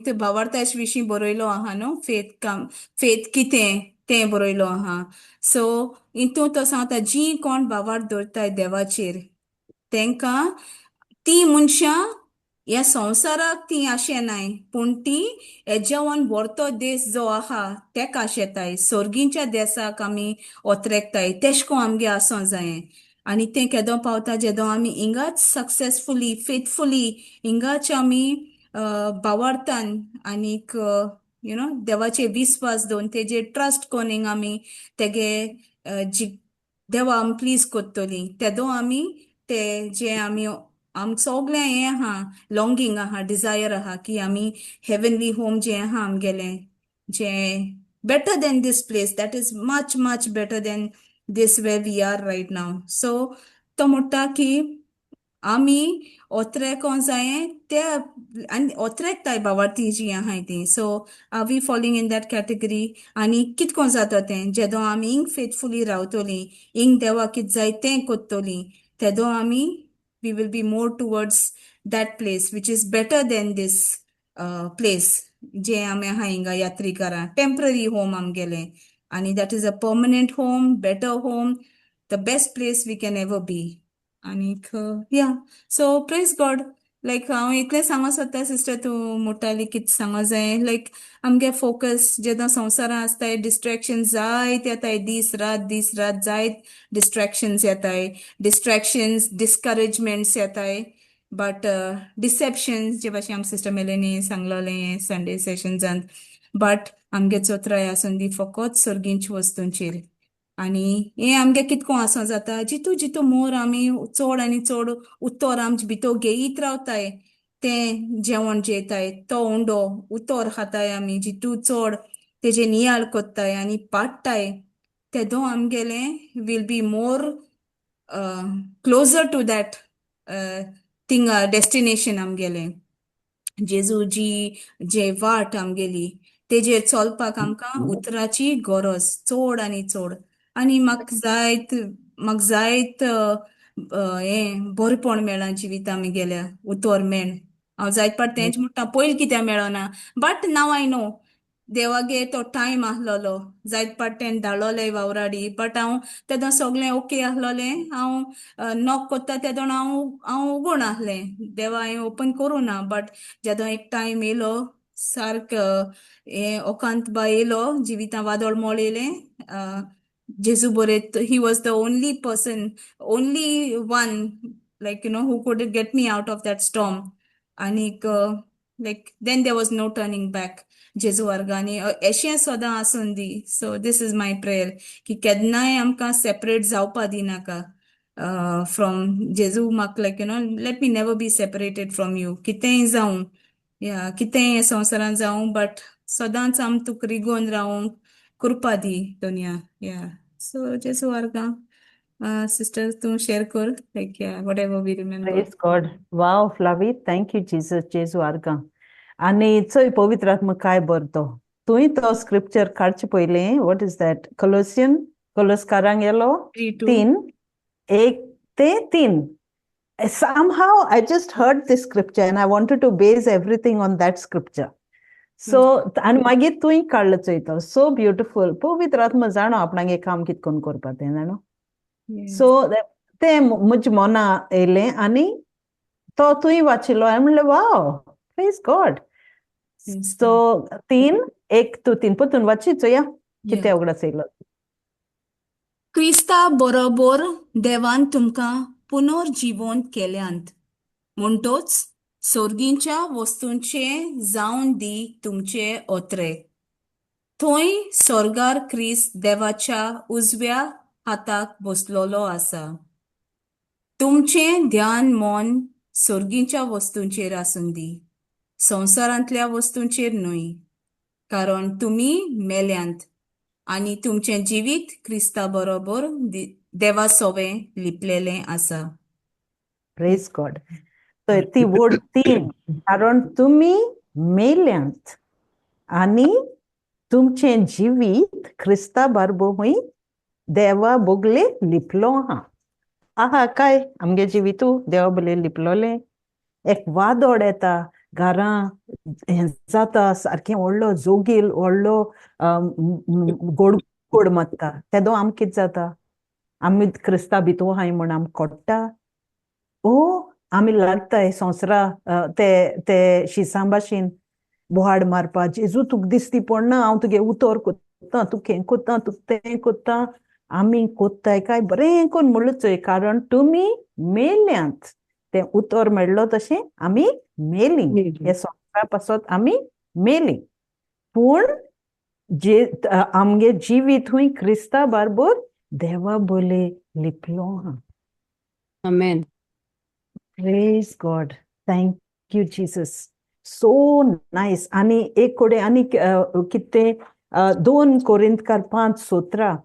ते भावार्थ्याच विशीं बरयलो आहा न्हू, फेथ काम, फेथ कितें तें बरयलो आहा. सो हितून तो सांगता, जी कोण भावार्थ दवरताय देवाचेर, तेंकां ती मनशां ह्या संवसाराक ती आशेनाय, पूण ती हेज्यावन व्हरतो देश जो आहा तेका आशेताय, सर्गीच्या देसाक आमी ओतरेकताय. तेश कोन आमगे आसूं जाय. आनी तें केदो पावता जेदो आमी हिंगाच सक्सेसफुली फेथफुली हिंगाच आमी भावार्थान आनीक you know देवाचे विस्वास दवरून, तेजेर ट्रस्ट करून हिंगा आमी तेगे जी देवा आमी प्लीज कोत्तोली, तेदो आमी ते जे आमी आम सगळें हें आहा, लॉंगींग आहा, डिजायर आहा की आमी हेवनली होम जें आहा आमगेलें, जें better than this place, that is much much better than this where we are right now. So तो म्हणटा की आमी ओत्रेको जायें त्या आनी ओत्रेकताय बावार्थी जी आहाय ती. So are we falling in that category? आनी कितको जाता तें जेदो आमी हिंग फेथफुली रावतलीं, हिंग देवा कित जाय तें कोत्तोलीं, तेदो आमी we will be more towards that place which is better than this place जे आमी आहा हिंगा यात्री करा, टेम्पररी होम आमगेलें. आनी that is a permanent home, better home, the best place we can ever be. आनीक या, सो प्रेज गॉड. लायक हांव इतलें सांगो सोदता सिस्टर, तूं मुटाली कितें सांगो जाय, लायक आमगे फोकस जेन्ना संवसारां आसताय, डिस्ट्रेक्शन जायत येताय, दीस रात दीस रात जायत डिस्ट्रेक्शन्स येताय, डिस्ट्रेक्शन्स, डिस्करेजमेंट्स येताय, बट डिसेप्शन्स, जे भाशेन आम सिस्टर मेलेनी सांगलोलें संडे सेशन्सान. बट आमगे चोत्राय आसून दी फकत सर्गींच वस्तूंचेर. आनी हें आमगे कितको आसो जाता, जितू जितू मोर आमी चड आनी चड उतर आमचे भितर घेयत रावताय, तें जेवण जेताय, तो उंडो उतर खाताय, आमी जितू चड तेजे नियाळ कोत्ताय आनी पाडटाय, तेदो आमगेलें will be more closer to that थिंगा डेस्टिनेशन आमगेलें. जेजू जी जे वाट आमगेली तेजेर चलपाक आमकां उतराची गरज चड आनी चड. आनी म्हाका जायत हें बरेपण मेळ्ळां जिविता आमगेल्या उतर मेण. हांव जायत पाट तेंच म्हणटा, पयलीं कित्याक मेळना? बट नाव I know देवागे तो टायम आसलेलो. जायत पाट तेणें धाडलोलें वावराडी, बट हांव तेदो सगळें ओके आसलोलें. हांव नॉक कोत्ता तेदोण हांव उगोण आसलें, देवा हांवें ओपन करूं ना. बट जेदो एक टायम येयलो, सारक हें ओकांत बा येयलो, जिवितां वादळ मोळ येयलें, जेजू बरें, he was the only person, only one, like who could get me out of that storm. आनीक like then there was no turning back. जेजू वर्गांनी अशें सदां आसून दी. So this is my prayer की केन्नाय आमकां सेपरेट जावपा दिनाका फ्रॉम जेजू. म्हाका like let me never be separated from you. कितेंय जावं या कितेंय संवसारांत जावं, बट सदांच आम तुका रिगोन रावंक कृपा दी दोनया. या, सो जेजू वर्गां. सिस्टर, तूं शेअर कर, like, yeah, whatever we remember. Praise God. Wow, Flavi, thank you, Jesus. जेजू आर्गां. आनी चोय पवित्र आत्मा काय बरतो. तुवें तो स्क्रिप्चर काडचे पयलीं, what is that? कोलोसियन, कोलोस्कारांक गेलो 3:2. 3:1 ते 3. Somehow I just heard this scripture and I wanted to base everything on that scripture. So, आनी मागीर तुवें काडलो चोय तो. So beautiful. पवित्र आत्मा जाणो आपणागे काम कित कोन करपा तें जाणो. सो तें म्हज्या मना येयलें आनी तो तुवें वाचिल्लो. हांवें म्हणलें, वाव, प्रेज गॉड. सो 3:1 टू 3 परतून वाची चोया कितें उगडास येयलो. क्रिस्ता बरोबर देवान तुमकां पुनर्जिवंत केल्यांत, म्हणटोच सोर्गींच्या वस्तूंचे जावन दी तुमचे ओत्रे. थंय सोर्गार क्रिस्त देवाच्या उजव्या हाताक बसलोलो आसा. तुमचें ध्यान मन सोर्गींच्या वस्तूंचेर आसूंदी, संवसारांतल्या वस्तूंचेर न्हय, कारण तुमी मेल्यांत आनी तुमचें जिवीत क्रिस्ता बरोबर देवा सोवें लिपलेलें आसा. प्रेज गॉड. तर ती वर्ड 3, कारण तुमी मेल्यांत आनी तुमचें जिवीत क्रिस्ता बारबो देवा बोगले लिपलो आहा. आहा काय आमगे जिवितू देवा बगले लिपलोलें? एक वादोड येता, घरां हें जाता, सारकें व्हडलो जोगील, व्हडलो गोड गोड मारता, तेदो आमकां कितें जाता? आमी क्रिस्ता भितू आहाय म्हूण आमकां कोट्टा ओ आमी लागताय संवसारा ते ते शिसां भाशेन बोहाड मारपा, जेजू तुका दिसती पडना, हांव तुगे उतर कोत्ता, तूं हें कोत्ता, तूं तें कोत्ता? आमी कोत्ताय काय? बरें कोन्न म्हणलें चोय, कारण तुमी मेल्यांत. तें उतर मेळ्ळो तशें आमी मेलीं. हे संवसारा पासत आमी मेलीं, पूण जे आमगे जिवीत हुंय क्रिस्ता बारबोर देवा बोले लिपलो आहा. Amen. Praise God. Thank you, Jesus. So nice. आणि एक कोडे आणि कितें 2 कोरिंतकार 5:17,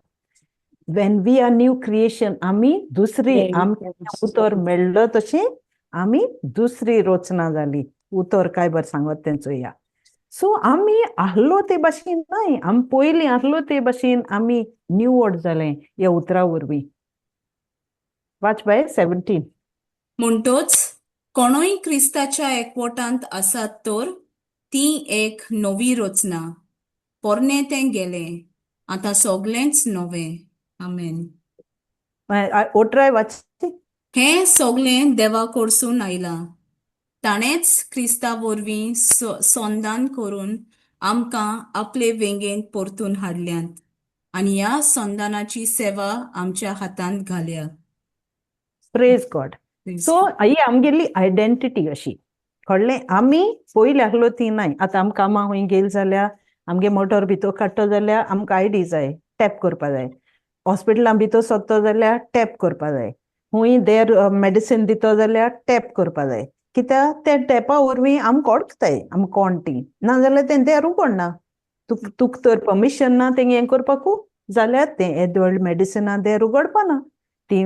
when we are new creation, आमी दुसरी आमकां उतर मेळ्ळो तशें. आमी दुसरी रचना जाली. उतर काय बरें सांगत तें चोया. सो आमी आहलो ते भाशेन न्हय, आमी पयलीं आहलो ते भाशेन आमी निवड जालें ह्या उतरा वरवीं. वाच बाय 17. म्हणटोच कोणूय क्रिस्ताच्या एकवटांत आसात तर ती एक नवी रचना, पोरणें तें गेलें, आतां सगळेंच नवें. आमेन. 18 वाच. हें सगळें देवा कडसून आयलां. ताणेंच क्रिस्ता वरवीं संदान करून आमकां आपले वेंगेंत परतून हाडल्यात आनी ह्या संदानाची सेवा आमच्या हातांत घाल्या. Praise God. सो ही आमगेली आयडेंटिटी अशी, कळ्ळें? आमी पयलीं आहलो ती नाय. आतां आमकां कामां खंय गेली जाल्यार, आमगे मोटर भितर काडटो जाल्यार आमकां आयडी जाय, टॅप करपा जाय. हॉस्पिटलान भितर सरतो जाल्यार टॅप करपा जाय. खूंय देर मेडिसीन दितो जाल्यार टॅप करपा जाय. कित्याक ते टॅपा वरवीं आमकां वळखताय आमी कोण ती. नाजाल्यार तें देर उगडना. तुका तर परमिशन ना तें हें करपाकू जाल्यार तें येदो व्हडलें मेडिसिना देर उगडपाना. ती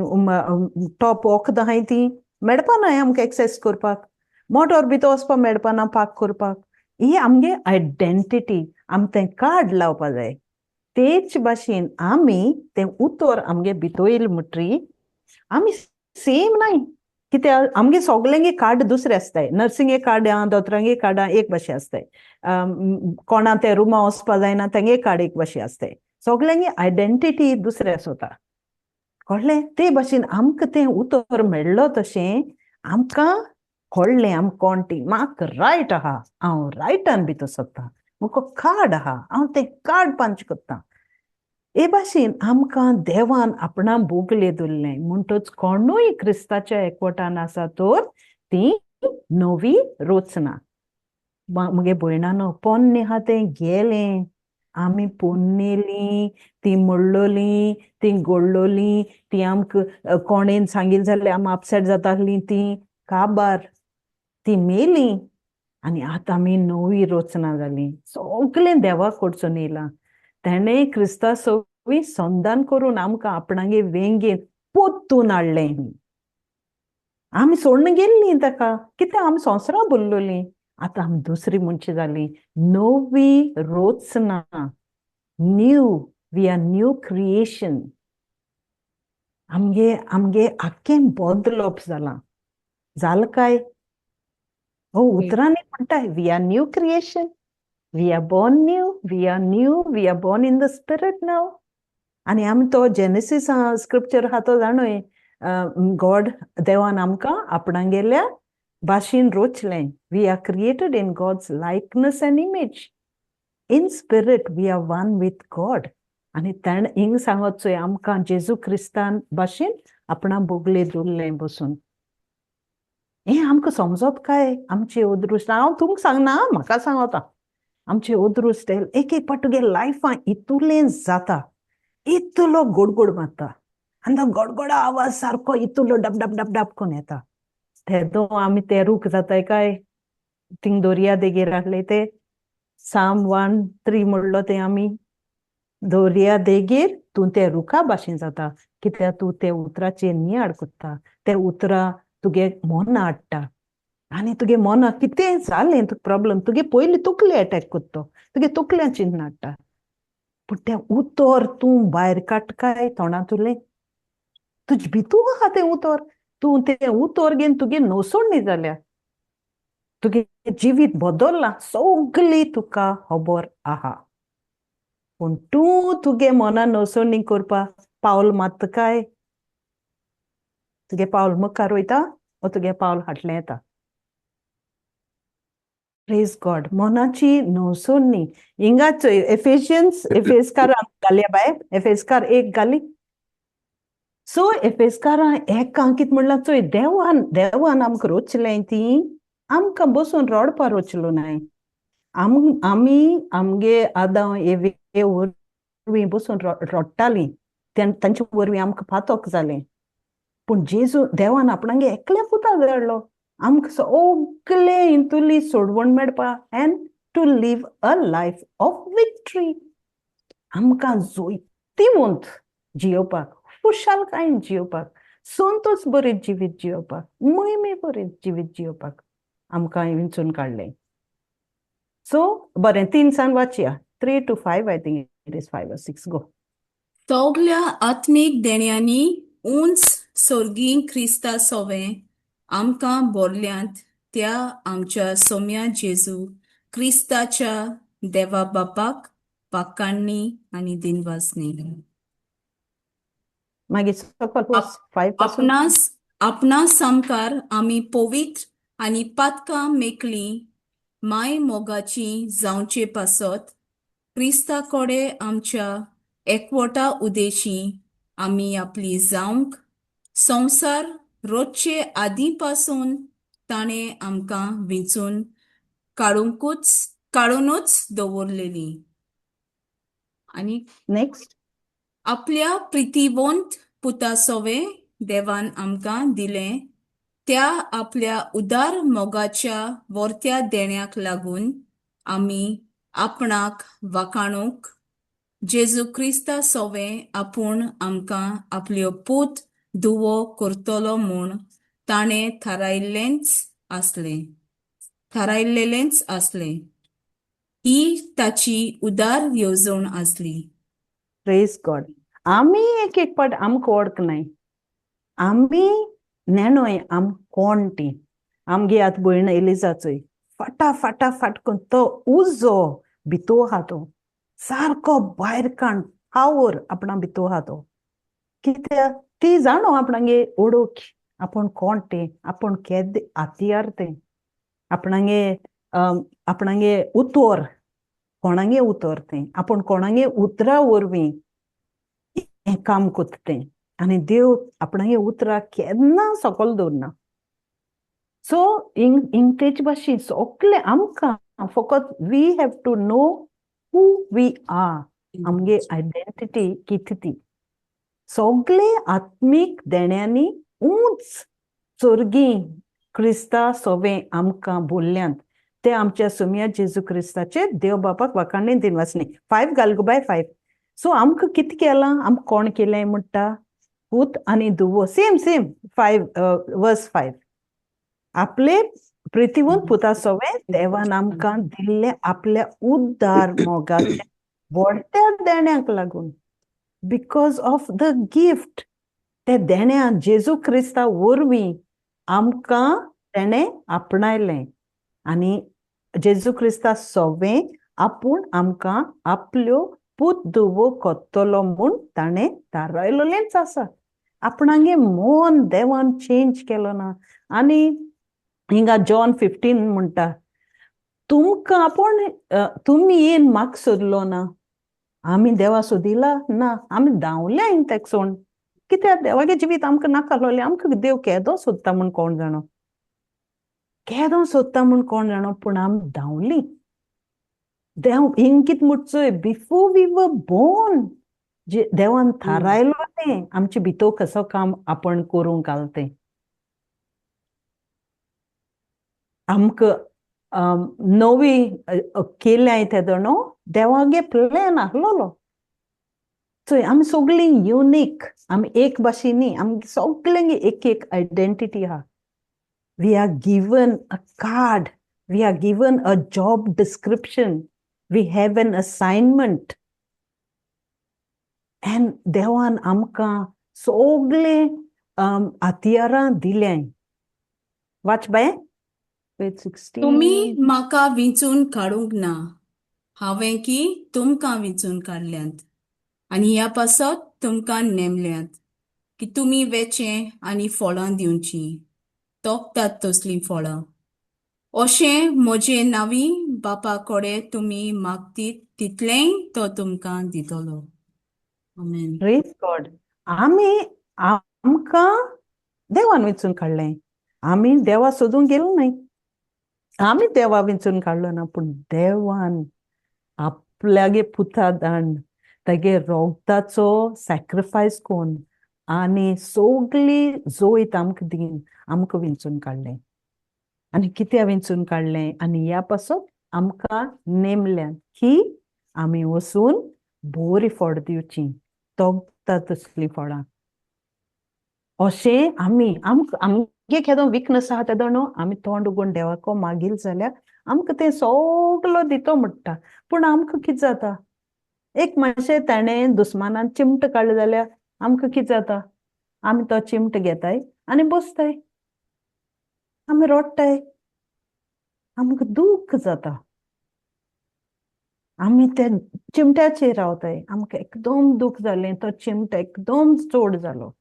टॉप वखदां आहाय ती मेळपाना आमकां एक्सेस करपाक. मोटोर भितर वचपाक मेळपाना पार्क करपाक. ही आमगे आयडेंटिटी, आमी तें कार्ड लावपा जाय. तेच भाशेन आमी तें उतर आमगे भितर येयलें म्हणटरी आमी सेम न्हय. कित्याक आमगे सोगल्यांगे कार्ड दुसरे आसताय. नर्सिंगे कार्ड आहा, दोतोरांगे कार्ड आहा, एक भाशे आसताय. कोणा ते रुमा वचपा जायना तेंगे कार्ड एक भाशे आसताय. सोगल्यांगे आयडेंटिटी दुसरे आसता, कळ्ळें? ते भाशेन आमकां तें उतर मेळ्ळो तशें आमकां कळ्ळें आमकां कोण ती. म्हाका रायट आहा, हांव रायटान भितर सरता, म्हाका कार्ड आहा, हांव तें कार्ड पंच करता. हे भाशेन आमकां देवान आपणा बोगले दवरलें. म्हणटच कोणूय क्रिस्ताच्या एकवटान आसा तर ती नवी रचना. म्हगे भयणानो, पोन्नें आहा तें गेलें. आमी पोन्नेली, ती मोडलोली, ती गोडलोली, ती आमकां कोणेन सांगिल्लें जाल्यार आमी अपसेट जातालीं, ती काबार, ती मेली. आनी आतां आमी नवी रचना जाली. सगळें देवा कडसून येयलां. तेणें क्रिस्ता सवी संदान करून आमकां आपणागे वेंगेंत पोत्तून हाडलें. आमी सोडून गेल्लीं ताका, कित्याक आमी संवसारां भरलोलीं. आतां आमी दुसरी मनशां जालीं. नवी रचना, new, we are new creation. आमगे आमगे आख्खें बदलप जालां. जालें काय? हो उतरांनी म्हणटाय, we are new creation, we are born new, we are new, we are born in the spirit now. आनी आमी तो जेनेसीस स्क्रिप्चर आहा तो जाणूय, गॉड देवान आमकां आपणागेल्या भाशेन रोचलें. We are created in God's likeness and image. In spirit we are one with God. आनी तेणें हिंग सांगत चोय आमकां जेजू क्रिस्तान भाशेन आपणा बोगले दवरलें बसून. हें आमकां समजत काय आमचें अदृश्ट? हांव तुमकां सांगना, म्हाका सांगता. आमचें अदृश्ट एक एक पाट तुगे लायफान इतुलें जाता, इतलो गोडगोड मारता आनी तो गडगडो आवाज सारको इतलो डब डब डब डब करून येता. तेदो आमी ते रूख जाताय काय थिंग दर्या देगेर आहले ते साम 1:3 म्हणलो ते आमी दर्या देगेर तूं ते रुखा भाशेन जाता, कित्याक तूं ते उतराचेर नियाळ करता, ते उतरां तुगे मना हाडटा आनी तुगे मनाक कितें जालें तुका प्रॉब्लम, तुगे पयलीं तकले एटॅक करता, तुगे तकल्यान चिंतन हाडटा. पूण तें उतर तूं भायर काडटा काय तोंडांतुलें, तुजे भितूर आहा तें उतर, तूं तें उतर घेवन तुगे नसोडणी जाल्या, तुगे जिवीत बदल्लां, सगळी तुका खबर आहा. पूण तूं तुगे मनान नसोडणी करपा पावल मारता काय तुगे पावल मुखार वयता वो तुगे पावल फाटलें येता? Praise God. मनाची नसोडणी हिंगा चोय, एफेशियन्स, एफेसकारां घालया बाय, एफेसकार 1 घाली. सो एफेसकारां एकां कितें म्हणलां चोय, देवान देवान आमकां रोचलें ती आमकां बसून रडपा रोचलो नाय. आमी आमगे आदां एवे वरवीं बसून रडटालीं, तांचे वरवीं आमकां पातक जालें. पूण जेजू देवान आपणागे एकल्या पुता धाडलो आमकां सगळे हितुली सोडवण मेळपा and to live a life of victory. आमकां जैतिवंत जियोवपाक, खुशालकायेन जियोवपाक. संतोष बरीत जिवीत जियोवपाक, मोहिमे बरीत जिवीत जियोवपाक आमकां विंचून काडलें. सो बरें, 3 सान वाचया, 3 to 5, I think it is 5 or 6, go. सगल्या आत्मीक देण्यांनी उंच सर्गी क्रिस्ता सोवें आमकां भरल्यांत त्या आमच्या सोम्या जेजू क्रिस्ताच्या देवा बापाक पाकाण्णी आनी दिनवासनी. मागीर सकल 5 पासून. आपणा सामकार आमी पवित्र आनी पातकां मेकली माय मोगाची जावचे पासत क्रिस्ता कडे आमच्या एकवटा उदेशी आमी आपली जावंक संवसार रोजचे आदी पासून ताणें आमकां विंचून काडुनूच दवरलेली. आनी नेक्स्ट, आपल्या प्रितीवंत पुता सोवे देवान आमकां दिलें त्या आपल्या उदार मोगाच्या वर्त्या देण्याक लागून आमी आपणाक वाखाणूक जेजू क्रिस्ता सोवे आपूण आमकां आपल्यो पूत दुवो करतलो म्हूण ताणें थारायल्लेंच आसलें. ही ताची उदार येवजण आसली. Praise God. आमी एक एक पाट आमकां वळखनाय, आमी नेणोय आम कोण ती. आमगे आतां भयण एलिजाचोय फाटा फाटा फाट करून तो उजो भितोर आहा, तो सारको भायर काण पावर आपणा भितोर आहा तो. कित्याक ती जाणो आपणागे ओळख, आपूण कोण तें, आपूण केद हातयार तें, आपणागे आपणागे उतर कोणागे उतर तें, आपूण कोणागे उतरा वरवीं हें काम करता तें. आनी देव आपणागे उतरां केन्ना सकयल दवरना. सो इंग तेच भाशेन सगळे आमकां फकत we have to know who we are, आमगे आयडेंटिटी कितें ती. सगळे आत्मीक देण्यांनी उंच सर्गी क्रिस्ता सोवे आमकां बोल्ल्यांत ते आमच्या सोम्या जेजू क्रिस्ताचे देव बापाक वाखाणणी दिनवासनी. 5 घाल गो बाय 5. सो आमकां कितें केलां, आमकां कोण केलें म्हणटा, पूत आनी दुवो, सेम सेम 5 वर्स 5. आपले प्रितीवंत पुता सोवे देवान आमकां दिल्ले आपल्या उद्धार मोगाचे व्हडत्या देण्याक लागून, because of the gift, ते देण्या जेजू क्रिस्ता वरवीं आमकां तेणें आपणायलें आनी जेजू क्रिस्ता सोवे आपूण आमकां आपल्यो पूत दुवो कोत्तलो म्हूण ताणें थारायलेलेंच आसा. आपणागे मन देवान चेंज केलो ना. आनी हिंगा जॉन 15 म्हणटा, तुमकां आपूण तुमी येन म्हाका सोदलो ना, आमी देवा सोदिला ना, आमी धांवल्या हिंग तेका सोण. कित्याक देवागे जिवीत आमकां नाका आसलोलें, आमकां देव केदो सोदता म्हूण कोण जाणो, केदो सोदता म्हूण कोण जाणो, पूण आमी धांवली. देव हिंग कितें म्हणचोय, बिफोर we were born जे देवान थारायलो तें आमचे भितर कसो काम आपण करूंक घाल तें. आमकां नवी केल्याय तेदो न्हू देवागे प्लॅन आसलोलो. चोय आमी सगळीं युनीक, आमी एक भाशेन न्ही, आमगे सगळ्यांक एक एक आयडेंटिटी आहा. We are given a card, we are given a job description, we have an assignment. And देवान आमकां सगळे हत्यारां दिल्याय. वाच बाय 16. तुमी म्हाका विंचून काडूंक ना, हांवें की तुमकां विंचून काडल्यांत आनी ह्या पासत तुमकां नेमल्यांत की तुमी वेचें आनी फळां दिवचीं, तोखतात तसलीं फळां. अशें म्हजे नांवी बापा कडेन तुमी मागतीत तितलेंय तो तुमकां दितलो. आमेन. Praise God. आमी आमकां देवान विंचून काडलें, आमी देवा सोदूंक गेलो न्हय, आमी देवा विंचून काडलो ना, पूण देवान आपल्यागे पुता दान तागे रोगताचो सॅक्रिफायस कोन्न आनी सगळी जोयत आमकां दीन आमकां विंचून काडलें. आनी कित्याक विंचून काडलें, आनी ह्या पासत आमकां नेमल्यान की आमी वचून बरी फळ दिवची, तोगता तसलीं फळां. अशें आमी आमकां आमगे केदो विकनस आहा तेदो न्हू आमी तोंड उगून देवाको मागील जाल्यार आमकां तें सगलो दितो म्हणटा. पूण आमकां कितें जाता, एक मातशें ताणें दुस्मानान चिमट काडलें जाल्यार आमकां कितें जाता, आमी तो चिमट घेताय आनी बसताय, आमी रडटाय, आमकां दूख जाता, आमी त्या चिमट्याचेर रावताय, आमकां एकदम दूख जालें, तो चिमट एकदम चड जालो.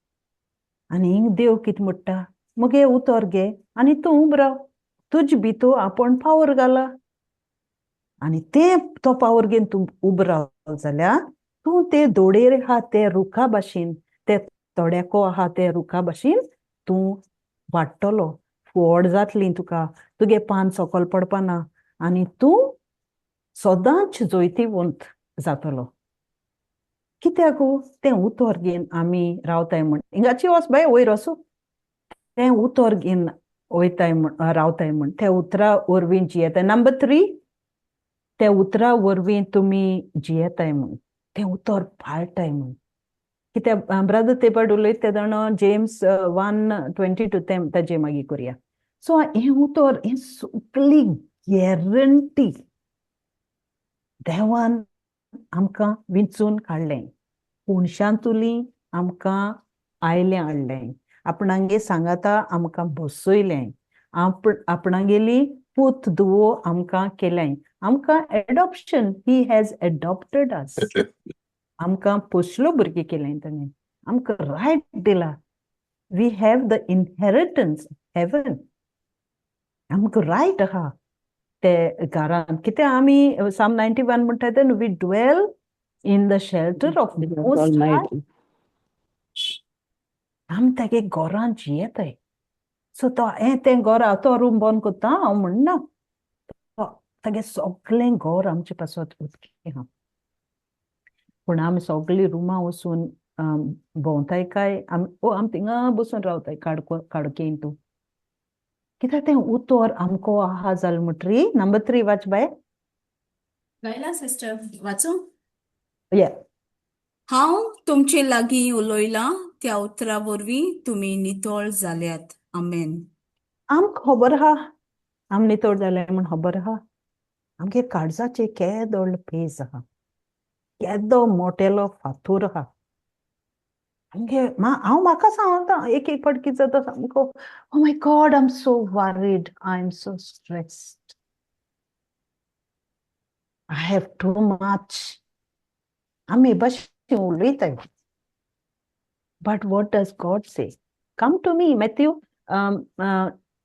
आनी हिंग देव कितें म्हणटा, मगे उतर घे आनी तूं उब राव, तुज भितर आपूण पावर घाला आनी तें तो पावर घेवन तूं उब राव जाल्यार तूं ते दोडेर आहा ते रुखा भाशेन, ते तोड्याको आहा ते रुखा भाशेन तूं वाडटलो, व्हड जातली तुका, तुगे पान सकल पडपाना आनी तूं सदांच जैतिवंत जातलो. कित्याक तें उतर घेवन आमी रावताय म्हण हिंगाची वच बाय वयर वचूं, तें उतर घेवन वयताय म्हण रावताय म्हण त्या उतरा वरवीं जियेताय. नंबर 3, त्या उतरा वरवीं तुमी जियेताय म्हण, तें उतर पाळटाय म्हण. कित्याक ब्रदर ते पाट उलयता तेदोना जेम्स 1:22 तें ताजे मागीर करुया. सो हें उतर हें सगळी गॅरंटी देवान आमकां विंचून काडलें, कोणशांतुली आमकां आयलें हाडलें, आपणागे सांगाता आमकां बसयलें, आपणागेली पूत धुवो आमकां केलें, आमकां adoption, he has adopted us, आमकां पोसलो भुरगीं केलें ताणें, आमकां रायट दिला, we have the inheritance heaven, आमकां रायट आहा ते घरांत. कित्याक आमी साम 91 म्हणटा ते, we dwell in the shelter of most high, आमी तागे घरांत जियेताय. सो तो हें तें घर तो रूम बंद करता हांव म्हणना, तागे सगळें घर आमचे पासत उदकी आहा, पूण आमी सगळीं रुमां वचून भोंवताय काय आमी आमी थिंगा बसून रावताय काडकेन तूं. कित्याक तें उतर आमको आहा जालें म्हणटरी. नंबर 3 वाच बाय. गायला सिस्टर, वाचूं? या. हांव तुमचे लागीं उलयलां त्या उतरा वरवीं तुमी नितळ जाल्यात. आमेन. आमकां खबर आहा आमी नितळ जाले म्हूण खबर आहा, आमगे काळजाचे केदो व्हडलो पेज आहा, केदो मोटेलो फातूर आहा आमगे. हांव म्हाका सांगता एक एक फावट कितें जाता सामको, oh my God, I am so worried, I am so stressed, I have too much, आमी हे भाशेन उलयताय. But what does God say? Come to me, Matthew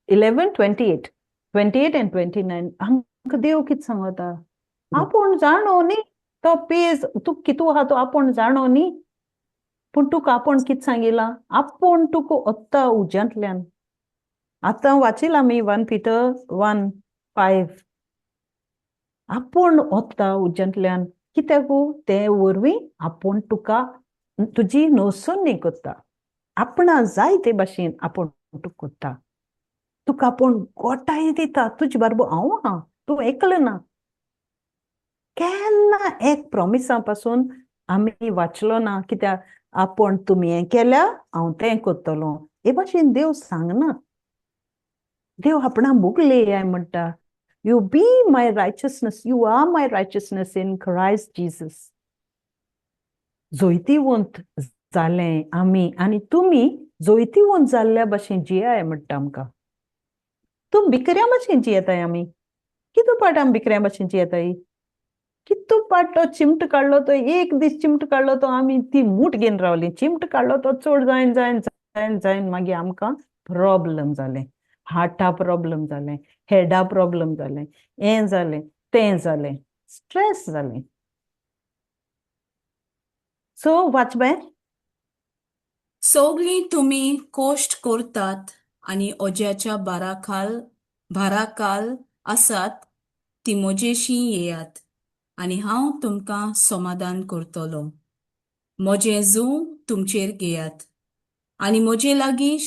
11:28, 28 and 29. आमकां देव कितें सांगता, आपूण जाणो न्ही तो पेज तूं कितू आहा तो आपूण जाणो न्ही, पूण तुका आपूण कितें सांगिलां, आपूण तुका ओत्ता उज्यांतल्यान. आतां वाचिलां आमी 1 Peter 1:5, आपूण ओत्ता उज्यांतल्यान, कित्याक ते वरवीं आपूण तुका तुजी नोसणी करता, आपणा जाय ते भाशेन आपूण तुका करता, तुका आपूण गोठाय दिता, तुजे बरोबर हांव आहा, तूं एकलें ना. केन्ना एक प्रोमिसा पासून आमी वाचलो ना, कित्याक आपूण तुमी हें केल्या हांव तें करतलो, हे भाशेन देव सांगना. देव आपणा मुगले म्हणटा, you be my righteousness, you are my righteousness in Christ Jesus. जैतिवंत जालें आमी आनी तुमी जैतिवंत जाल्ल्या भाशेन जियाय म्हणटा आमकां. तूं भिकऱ्या भाशेन जियेताय आमी, कितू पाट आमी भिकऱ्या भाशेन जियेताय, कितू पाट तो चिमट काडलो तो एक दीस चिमट काडलो तो आमी ती मूठ घेवन रावली, चिमट काडलो तो चड जायन जायन जायन जायन मागीर आमकां प्रॉब्लम जालें, हार्टा प्रॉब्लम जालें, हेडा प्रॉब्लम जालें, हें जालें तें जालें, स्ट्रेस जालें. सो वाच बाय. सगळीं तुमी कश्ट करतात आनी ओज्याच्या भाराखाल आसात ती म्हजेशी येयात आनी हांव तुमकां समाधान करतलो. म्हजें जूं तुमचेर घेयात आनी म्हजे लागीं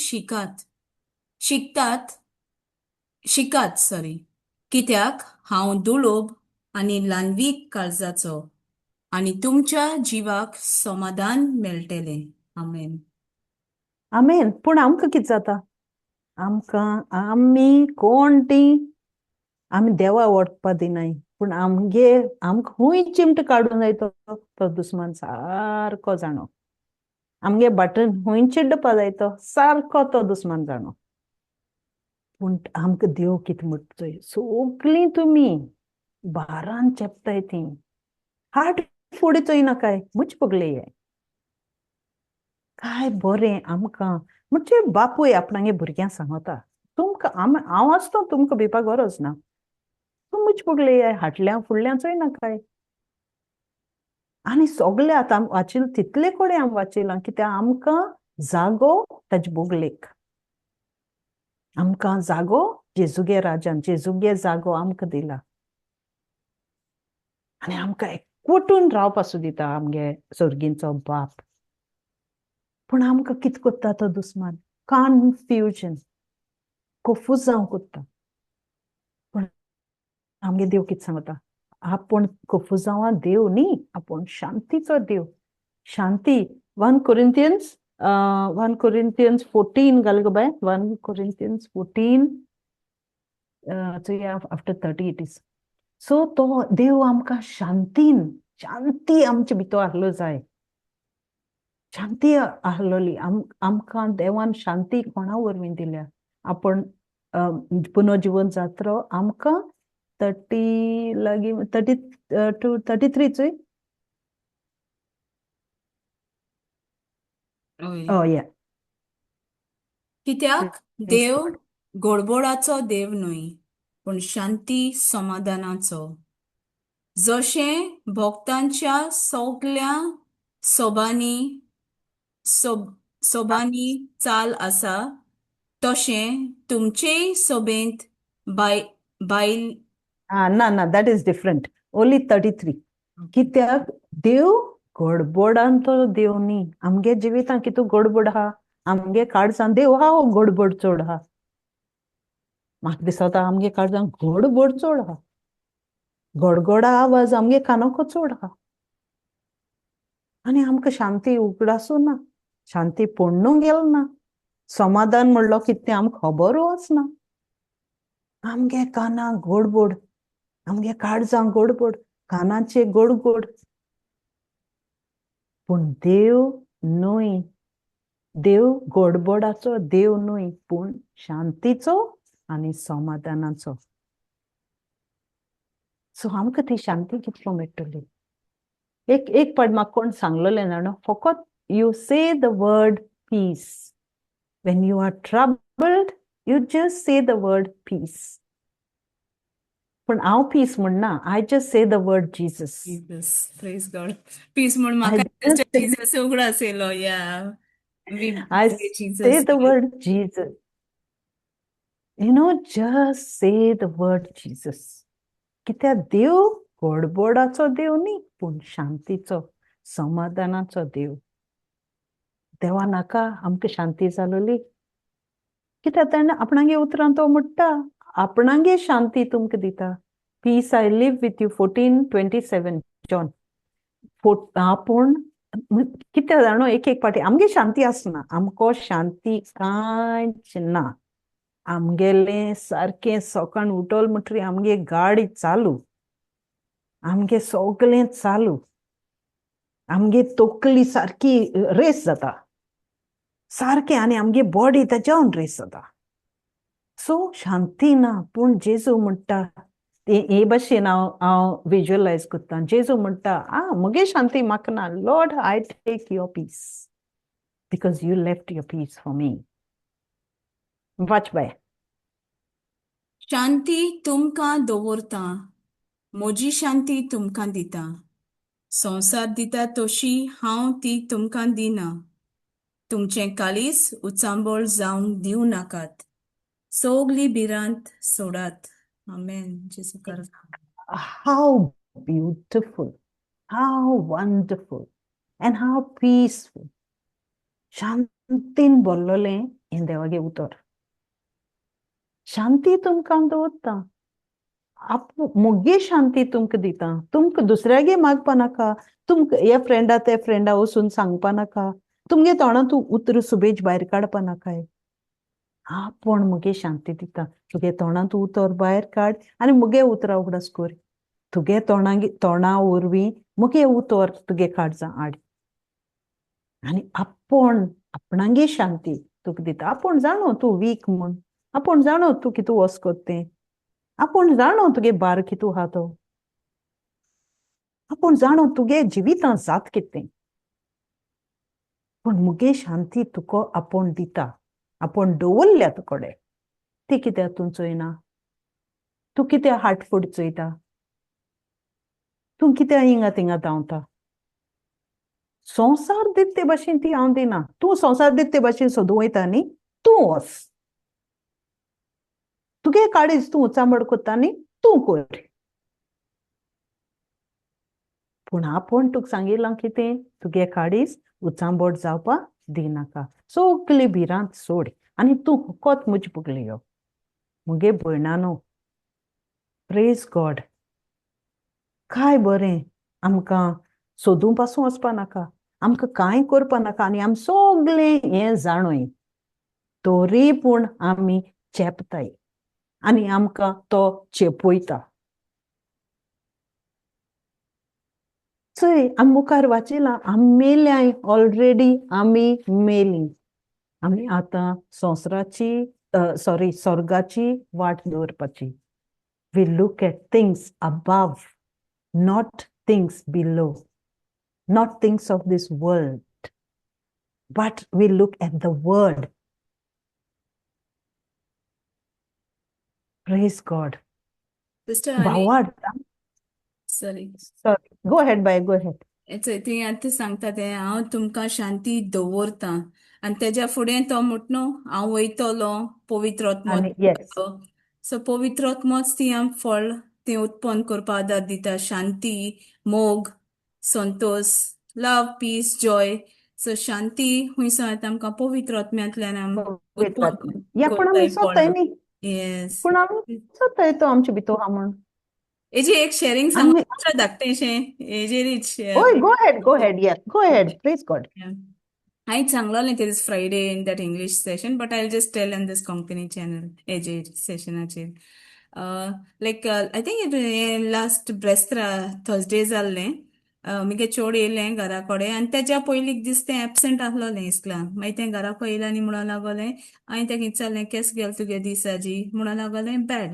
शिकात सॉरी, कित्याक हांव दुलोब आनी ल्हानवीक काळजाचो आनी तुमच्या जिवाक समाधान मेळटलें. आमेन. आमेन. पूण आमकां कितें जाता, आमकां आमी कोण ती आमी देवा वळखपा दिनाय, पूण आमगे आमकां खूंय चिमट काडून जाय तो दुस्मान सारको जाणो, आमगे बटन खूंय चिड्डपा जाय तो सारको तो दुस्मान जाणो. पूण आमकां देव कितें म्हणटा, सगळीं तुमी बारान चेपताय ती हाट फुडें चोय नाकाय, मुच पगले काय बरें आमकां. म्हणजे बापूय आपणागे भुरग्यांक सांगता, तुमकां हांव आसता तुमकां भिवपा गरज ना, तूं मुच पगले हाटल्या फुडल्यान चोय नाकाय. आनी सगळे आतां वाचिल तितले कडेन आमी वाचिलां कित्याक आमकां जागो ताजे बोगलेक, आमकां जागो जेजुगे राजान, जेजुगे जागो आमकां दिला आनी आमकां एकवटून रावपाचो दिता आमगे सर्गींचो बाप. पूण आमकां कितें करता तो दुस्मान, कन्फ्युजन, कोफुजांव करता. पूण आमगे देव कितें सांगता, आपूण कोफुजांवा देव न्ही, आपूण शांतीचो देव. शांती 1 Corinthians 14 घाल गो बाय, 1 Corinthians 14 after 30 it is. So तो देव आमकां शांतीन, शांती आमचे भितर आहलो जाय, शांती आहलोली आमकां देवान शांती कोणा वरवीं दिल्या. आपूण पुनर्जिवन जात्रो आमकां 30 लागीं 32 33 चोय. Oh या. कित्याक देव गोडबोडाचो देव न्हय, पूण शांती समाधानाचो. जशें भक्तांच्या सगल्या सोबांनी सोबांनी चाल आसा, तशें तुमचेय सोबेंत बायल. ना ना, that is different, only 33. कित्याक देव गडबडान तो देव न्ही. आमगे जिवितां कितू गडबड आहा, आमगे काळजान देव आहा वो गडबड चड आहा. म्हाका दिसता आमगे काळजान गडबड चड आहा, गडगडा आवाज आमगे कानाको चड आहा आनी आमकां शांती उगडासू ना, शांती पडणू गेल ना, समाधान म्हणलो कितें आमकां खबरूच ना. आमगे कानाक गडबड, आमगे काळजां गडबड, कानाचे गोडगोड. पूण देव न्हय, देव गडबडाचो देव न्हय, पूण शांतीचो आनी समाधानाचो. सो आमकां ती शांती कितलो मेळटली. एक एक पाट म्हाका कोण सांगलेलें जाणा, फकत you say the word peace when you are troubled, you just say the word peace. पूण हांव पीस म्हणना, I just say the word Jesus. Jesus, praise God. Peace म्हूण म्हाका जीसस उगडास येयलो. या, I say the word Jesus. You know, just say the word Jesus. कित्याक देव गडबडाचो देव न्ही, पूण शांतीचो समाधानाचो देव. देवा नाका आमकां शांती जालोली, कित्याक ताणें आपणागे उतरां तो म्हणटा, आपणागे शांती तुमकां दिता. Peace I leave with you, 14:27 John. आपूण कित्याक जाणो, एक एक पाटी आमगे शांती आसना, आमकां शांती कांयच ना. आमगेलें सारकें सकाळ उठोल म्हणटरी आमगे गाडी चालू, आमगे सगळें चालू, आमगे तकली सारकी रेस जाता सारकें, आनी आमगे बॉडी ताच्यावन रेस जाता. सो शांती ना. पूण जेजू म्हणटा, हे भशेन हांव हांव विज्युअलायज करता. जेजू म्हणटा, आ म्हगे शांती म्हाका ना, Lord I take your peace because you left your peace for me. वाच बाय. शांती तुमकां दवरता, म्हजी शांती तुमकां दिता. संवसार दिता तशी हांव ती तुमकां दिना. तुमचें काळीज उचांबळ जावंक दिवं नाकात, सगली भिरांत सोडात. आमेन. जेजू कर. How beautiful, how wonderful, and how peaceful. शांतीन बोल्लोलें हें देवागे उतर. शांती तुमकां दवरता, आप मुगे शांती तुमकां दिता. तुमकां दुसऱ्यागे मागपा नाका, तुमकां हे फ्रेंडा ते फ्रेंडा वचून सांगपा नाका, तुमगे तोंडां तूं उतर सुबेज भायर काडपा नाकाय. आपूण मुगे शांती दिता. तुगे तोंडां तूं उतर भायर काड आनी मुगे उतरां उगडास कर. तुगे तोंडा वरवीं मुगे उतर तुगे काळजां हाड. आनी आपूण आपणागे शांती तुका दिता. आपूण जाणो तूं वीक म्हूण, आपूण जाणो तूं कितू वस कोत्ता तें, आपूण जाणो तुगे भार कितू आहा तो, आपूण जाणो तुगे जिवितां जात कितें. पूण मुगे शांती तुका आपूण दिता, आपूण दवरल्या तुकडे. ती कित्याक तूं चोयना? तूं कित्याक हाटफूट चोयता? तूं कित्याक हिंगा थिंगा धांवता? संवसार दित ते भाशेन ती हांव दिना. तूं संवसार दित ते भाशेन सोदूं वयता न्ही, तूं वच. तुगे काळीज तूं उचांबळ कोत्ता न्ही, तूं कर. पूण आपूण तुका सांगिलां कितें, तुगे काळीज उचांबळ जावपाक दिनाका. सगली भिरांत सोड आनी तूं फकत म्हजे बुगले यो. मुगे भयणानो, प्रेज गॉड. काय बरें आमकां सोदूं पासून वचपा नाका, आमकां कांय करपा नाका आनी आमी सगळें हें जाणूय, तरी पूण आमी चेपताय आनी आमकां तो चेपयता. चोय आमी मुखार वाचिलां, आमी मेल्याय ऑलरेडी, आमी मेली. आमी आतां संवसाराची सॉरी स्वर्गाची वाट दवरपाची. We look at things above, not things below, not things of this world, but we look at the word. Praise God. Sister, भावार्थ. Sorry. Sorry, go ahead bye, go ahead. थंय आतां सांगता तें, हांव तुमकां शांती दवरतां. आनी तेज्या फुडें तो म्हणटा न्हू, हांव वयतलो पवित्र आत्मो. येस. सो पवित्र आत्मोच ती आम फळ तें उत्पन्न करपा आदार दिता. शांती, मोग, संतोश, लव, पीस, जॉय. सो शांती हुंयसावन येता आमकां पवित्र आत्म्यांतल्यान आम उत्पन्न या पूण आमी करताय फळ. सोदताय न्ही, येस. पूण आमी सोदताय तो आमचे भितर आहा म्हूण. हेजी एक शेरींग आमी सांग धाकटेंशें हेजेरीच. ओय, go ahead, go ahead, yes, go ahead, please God. हांवें सांगलोलें ते दीस Friday in that English session, but I just tell in this Konkani channel हेजेर सेशनाचेर. Like I think it last ब्रेस्त्रा थर्सडे जाल्लें. मुगे चेडूं येयलें घरा कडेन आनी तेज्या पयलीं दीस तें एबसेंट आसलोलें इस्कुलान. मागीर तें घरा कडेन येयलें आनी म्हणूंक लागोलें, हांवें तेका विचारलें, केस गेल तुगे दीस आजी? म्हणूंक लागोलें बॅड.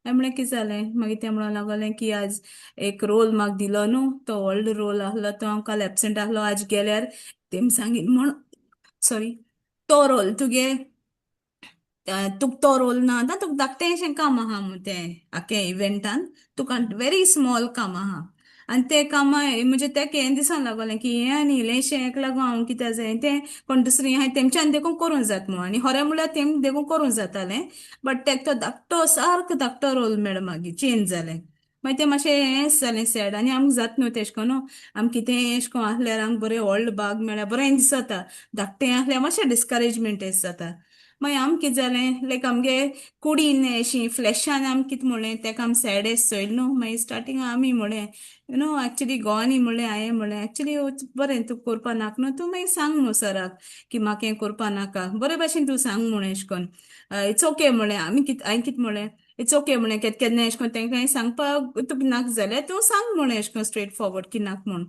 हांवें म्हणलें कितें जालें? मागीर तें म्हणूंक लागोलें की आज एक रोल म्हाका दिलो न्हू, तो व्हडलो रोल आसलो, तो हांव काल एबसेंट आसलो, आज गेल्यार तेम सांगील म्हूण, सॉरी, तो रोल तुगे तुका तो रोल ना, आतां तुका धाकटेंशें काम आहा म्हूण तें आख्खे इव्हेंटान तुका व्हेरी स्मॉल काम आहा. आनी तें कामां म्हणजे तेका हें दिसोंक लागोलें की हें आनी इल्लेंशें हेका लागून हांव कित्याक जाय, तें कोण दुसरी आहाय तेमच्यान देखून करूंक जाता म्हूण. आनी खरें म्हणल्यार तेम देखून करूंक जातालें, बट तेका तो धाकटो, सारको धाकटो रोल मेळ्ळो, मागीर चेंज जालें. मागीर तें मातशें हें जालें, सॅड. आनी आमकां जाता न्हू तेशें कोन्न न्हू, आमकां कितें एशें कोन्न आसल्यार आमकां बरें व्हडलो भाग मेळ्ळ्यार बरें दिसता, धाकटें आसल्यार मातशें डिस्करेजमेंट एशें जाता. मागीर आमकां कितें जालें, लायक आमगे कुडीन अशी फ्लॅशान आमकां कितें म्हणलें तेका आमी सॅड एशें चोयलें न्हू. मागीर स्टार्टिंग आमी म्हणलें, you know, actually गोवानी म्हणलें, हांवें म्हणलें एक्चुली बरें तुका करपा नाका न्हू, तूं मागीर सांग न्हू सराक की म्हाका हें करपा नाका, बरे भाशेन तूं सांग म्हूण एशें कोन्न, it's okay म्हणलें. आमी कितें, हांवें कितें म्हणलें, it's okay म्हणलें, केन्ना केन्ना एशें कोन्न तेंकां सांगपाक तुका नाका जाल्यार तूं सांग म्हूण एशें कोन्न स्ट्रेट फॉरवर्ड की नाका म्हूण.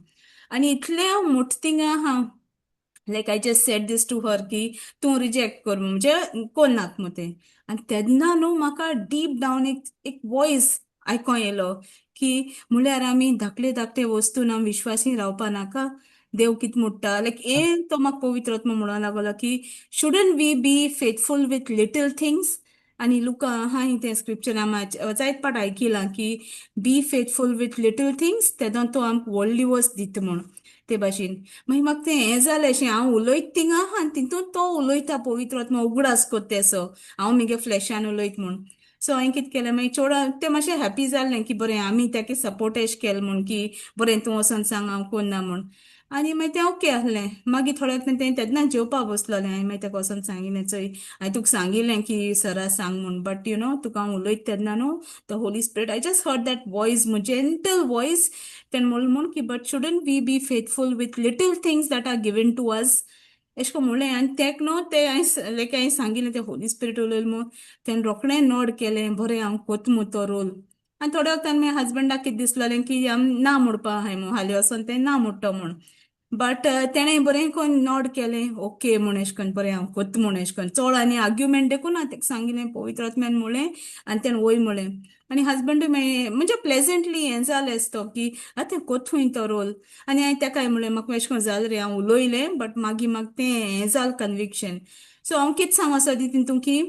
आनी इतलें हांव मोट थिंगा आहा, like I just said this to her की तूं रिजेक्ट कर, म्हणजे कोण नाका म्हूण तें. आनी तेन्ना न्हू म्हाका डीप डावन एक एक वॉयस आयकों येयलो की म्हणल्यार आमी धाकले धाकटे वस्तून आमी विश्वासी रावपा नाका, देव कितें म्हणटा. लायक हें तो म्हाका पवित्र आत्मो म्हणूंक लागलो की shouldn't we be faithful with little things. आनी लुका आहा तें स्क्रिप्चर आमी जायत पाट आयकिलां की be faithful with little things, तेदोन तो आमकां व्हडली वस्त दिता म्हूण. ते भाशेन मागीर म्हाका तें हें जालें अशें, हांव उलयत थिंगा आहा आनी तितून तो उलयता, पवित्र आत्मो उगडास कोत्ता तेसो, हांव मुगे फ्लॅशान उलयत म्हूण. सो हांवें कितें केलें मागीर, चेडा तें मातशें हॅपी जालें की बरें आमी तेका सपोर्ट एशें केलें म्हूण, की बरें तूं वचोन सांग हांव कोन्ना म्हूण. आनी मागीर तें ओके आसलें. मागीर थोड्या तें तेन्ना जेवपाक बसलोलें, हांवें मागीर तेका वचोन सांगिल्लें, चोय हांवें तुका सांगिल्लें की सरा सांग म्हूण, बट you know तुका हांव उलयता तेन्ना न्हू the Holy Spirit, I just heard that voice, gentle voice, तेणें म्हणलें म्हूण की but shouldn't we be faithful with little things that are given to us. एशें कोन्न म्हणलें आनी तेक न्हू तें हांयें लायक हांयें सांगिल्लें तें होली स्पिरीट उलयलें म्हूण तेणें रोखडें नोड केलें, बरें हांव कोत मु तो रोल. आनी थोड्या वखदान मागीर हजबंडाक कितें दिसलोलें की आम ना म्हणपा आहाय म्हूण, हालीं वचोन तें ना म्हणटा म्हूण. बट तेणें बरें कोन्न नोड केलें, ओके म्हूण एशें कोन्न बरें हांव कोत्त म्हूण एशें कोन्न. चोड आनी आर्ग्युमेंट देखून हांवें तेका सांगिल्लें पवित्र आत्म्यान म्हणलें आनी तेणें वोय म्हणलें. आनी हजबंडूय मागीर म्हणजे प्लेजंटली हें जालें आसतो की आतां कोत खूंय तो रोल. आनी हांवें तेकाय म्हणलें म्हाका एशें कोन्न जालें रे, हांव उलोयलें बट मागीर म्हाका तें हें जालें कन्विक्शन. सो हांव कितें सांगूं सोदी तितून की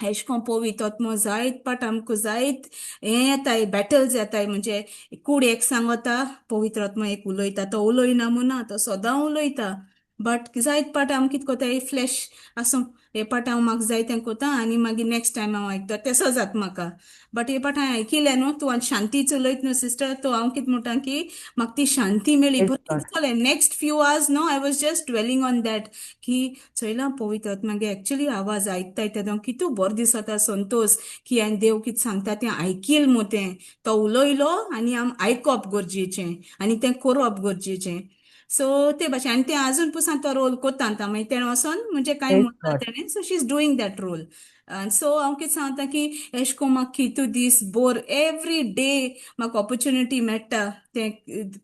एशें कोन्न पवित्र आत्मो जायत पाट आमकां जायत हें येताय, बॅटल्स येताय. म्हणजे कूड एक सांगता, पवित्र आत्मो एक उलयता. तो उलयना म्हूण ना, तो सदां उलयता. बट जायत पाट आम कितें कोताय, फ्लॅश आसूं, हे पाट हांव म्हाका जाय तें कोता आनी मागीर नेक्स्ट टायम हांव आयकता, तेसो जाता म्हाका. बट हे पाट हांवें आयकिलें न्हू, तूं आनी शांतीच उलयत न्हू सिस्टर, तो हांव कितें म्हणटा की म्हाका ती शांती मेळ्ळी. Praise बरें God. जालें. नेक्स्ट फ्यू आवर्स न्हू, I was just dwelling on that की चोयलां पवित्र आत्मागे एक्चुली आवाज आयकताय तेदो कितू बरो दिसता, संतोश की आनी देव कितें सांगता तें आयकील मु तें. तो उलयलो आनी आम आयकप गरजेचें आनी तें करप गरजेचें. सो ते भाशेन आनी तें आजून पसून तो रोल कोत्ता आतां. मागीर तेणें वचोन म्हणजे कांय Praise म्हणटा God. तेणें, so she is doing that role. So हांव कितें सांगता की एशें कोन्न म्हाका कितू दीस बोर एवरी डे म्हाका ऑपोर्चुनिटी मेळटा तें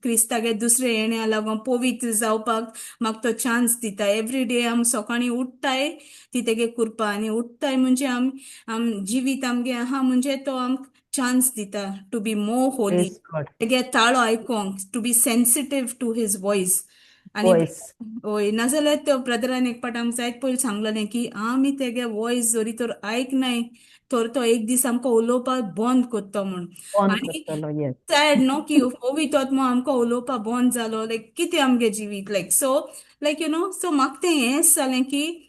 क्रिस्तागे दुसरे येण्या लागून पवित्र जावपाक म्हाका तो चान्स दिता. एवरी डे आम सकाळीं उठ्ठाय ती तेगे कुरपा आनी उठ्ठाय म्हणजे आम आम जिवीत आमगे आहा म्हणजे तो आमकां चान्स दिता to be more Holi, Praise God. तेगे ताळो आयकोंक, to be sensitive to his voice. आनी Voice. वय, नाजाल्यार त्या ब्रदरान एक पाट आमकां जायत पयलीं सांगलेलें की आमी तेगे वॉयस जरी तर आयकनाय तर तो एक दीस आमकां उलोवपाक बंद कोत्तो म्हूण. On आनी करतलो, yes. सॅड न्हू की पवित्र आत्मो आमकां उलोवपाक बंद जालो, लायक कितें आमगे जिवीत, like so like you know, so म्हाका तें हेंच जालें की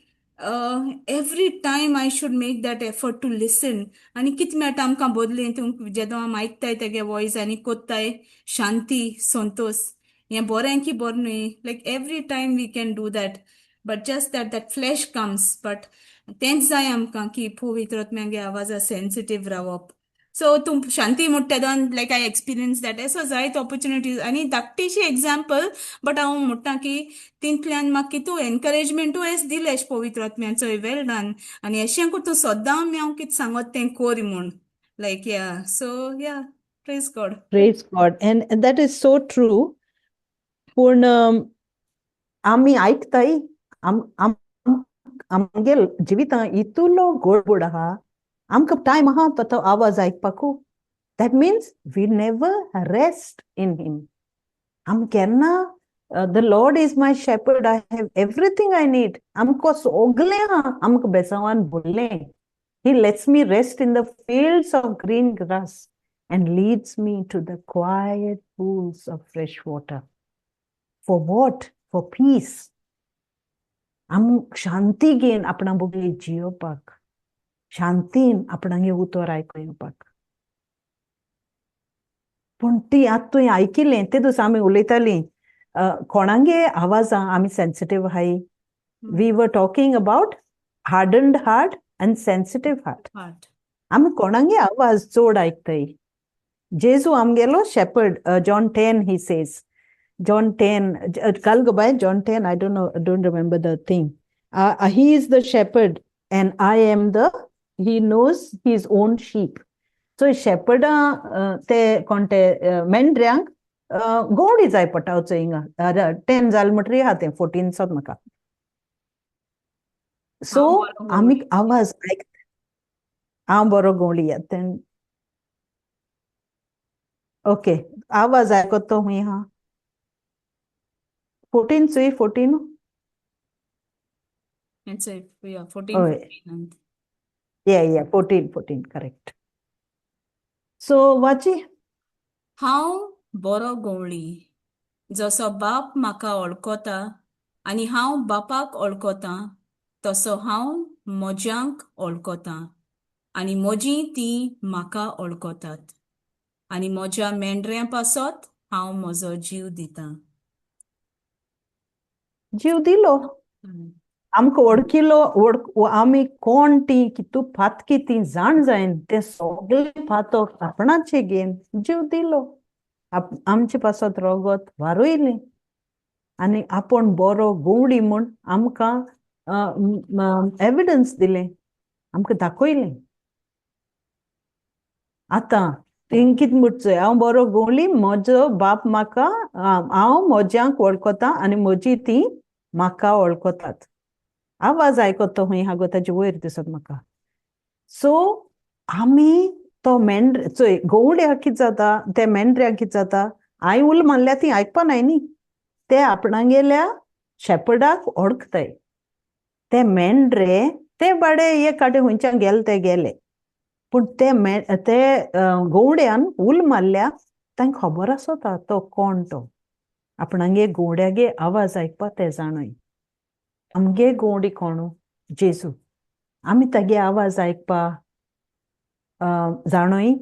every time I should make that effort to listen. आनी कितें मेळटा आमकां बदलें तूं जेदो आम आयकताय तेगे वॉयस आनी कोत्ताय, शांती संतोश. हें बरें की बरें न्हय, like every time we can do that, but just that that flesh comes. But तेंच जाय आमकां की पवित्र आत्म्यागे आवाजा सेन्सिटीव रावप. सो तूं शांती म्हणटा तेदोन लायक I experience that. असो जायत ऑपॉर्च्युनिटीज आनी धाकटीशी एग्जाम्पल, बट हांव म्हणटा की तितल्यान म्हाका कितू एनकरेजमेंटूय एस दिलें एशें पवित्र आत्म्याचो, वेल डन आनी एशें करून तूं सद्दां हांव कितें सांगत तें कोर म्हूण. Like yeah, so yeah, praise God. Praise God. And that is so true. पूण आमी आयकताय, आम आम आमगे जिवितां इतलो गोडबोड आहा, आमकां टायम आहा तो तो आवाज आयकपाकू? That means we never rest in him. आम केन्ना the Lord is my shepherd, I have everything I need. आमकां सगलें आहा, आमकां बेसांवान भरलें. He lets me rest in the fields of green grass and leads me to the quiet pools of fresh water. For what? For peace. आम शांती घेवन आपणा बोगली जियोवपाक, शांतीन आपणागे उतर आयको येवपाक. पूण ती आतां तुवें आयकिलें ते दिसा आमी उलयतालीं कोणागे आवाजां आमी सेन्सिटीव आहाय. We were talking about hardened heart and sensitive heart. Heart. आमी कोणागे आवाज चड आयकताय? जेजू आमगेलो shepherd. John 10, he says, John 10, काल गो बाय John 10, I don't know, don't remember the thing. He is the shepherd and I am the, he knows his own sheep. So shepherd ते कोण ते मेंढऱ्यांक गोडी जाय पडटा हिंगा. 10 जालें म्हणटरी आहा तें, 14 सोद म्हाका. सो आमी आवाज आयक, हांव बरो गवळी तें. ओके, आवाज आयकत तो खूंय आहा? 14 चोय, 14. It's a, yeah, 14, हय. 14. Yeah, 14, 14, correct. So वाची. हांव बरो गवळी. जसो बाप म्हाका वळखता आनी हांव बापाक वळखतां, तसो हांव म्हज्यांक वळखतां आनी म्हजीं तीं म्हाका वळखतात आनी म्हज्या मेंढऱ्यां पासत हांव म्हजो जीव दितां. जीव दिलो. आमकां वळखिलो, वळख आमी कोण ती, कितू पातकी ती जाण जायन, तें सगळें पातक आपणाचे घेवन जीव दिलो, आमचे पासत रगत वारयलें. आनी आपूण बरो गोवडी म्हूण आमकां एविडन्स दिलें, आमकां दाखयलें. आतां तें कितें म्हणचें, हांव बरो गोवली, म्हजो बाप म्हाका, हांव म्हज्यांक वळखता आनी म्हजी ती म्हाका वळखतात. आवाज आयकता खंय हा गो ताजे वयर दिसत म्हाका. सो आमी तो मेंढ चोय गोवड्याक कितें जाता, ते मेंढऱ्याक कितें जाता, हांवें उल मारल्या ती आयकपा नाय न्ही, ते आपणागेल्या शेपर्डाक वळखताय. ते मेंढरे ते बाडे एक काटे खंयच्यान गेले ते गेले, पूण ते ते गोवड्यान उल मारल्या तांकां खबर आसता तो कोण तो. आपणागे गोवड्यागे आवाज आयकपा ते जाणय. आमगे गोवडी कोणू? जेजू. आमी तागे आवाज आयकपा जाणय.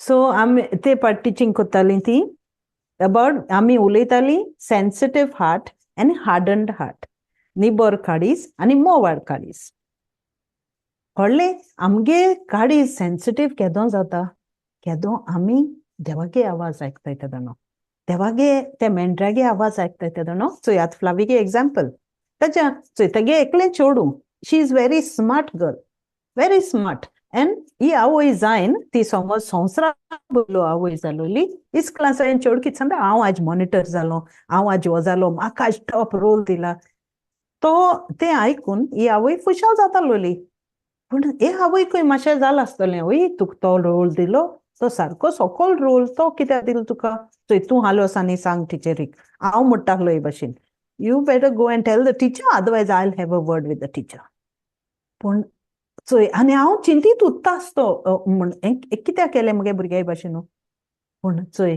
सो आमी ते पाट टिचींग करताली ती अबाउट, आमी उलयताली sensitive heart आनी हार्डन्ड हार्ट, निबर काडीस आनी मोवाळ काडीस. कळ्ळें? आमगे काडीस सेन्सिटीव केदो जाता, केदो आमी देवागे आवाज आयकताय तेदोना, देवागे ते मेंढऱ्यागे आवाज आयकताय तेदोना. चोय आतां फ्लावीगे एग्जाम्पल ताच्या, चोय तेगे एकलें चेडूं, she is very smart girl, very smart. And ही आवय जायन ती समज संवसारा बयलो आवय जालोली, इस्कुलान जायन चेडूं कितें सांगता, हांव आज मॉनिटर जालो, हांव आज हो जालो, म्हाका आज टॉप रोल दिला. तो तें आयकून ही आवय खुशाल जातालोली. पूण हे आवयकूय मातशें जालां आसतलें, वय तुका तो रोल दिलो तो सारको सोकोल रोल तो कित्याक दिलो तुका, चोय तूं हालो आनी सांग टिचरीक, हांव म्हणटालो हे भाशेन, you better go and tell the teacher, otherwise I will have a word with the teacher. पूण चोय आनी हांव चिंतीत उत्ता आसतो म्हण कित्याक केलें म्हगे भुरग्या भाशेन. पूण चोय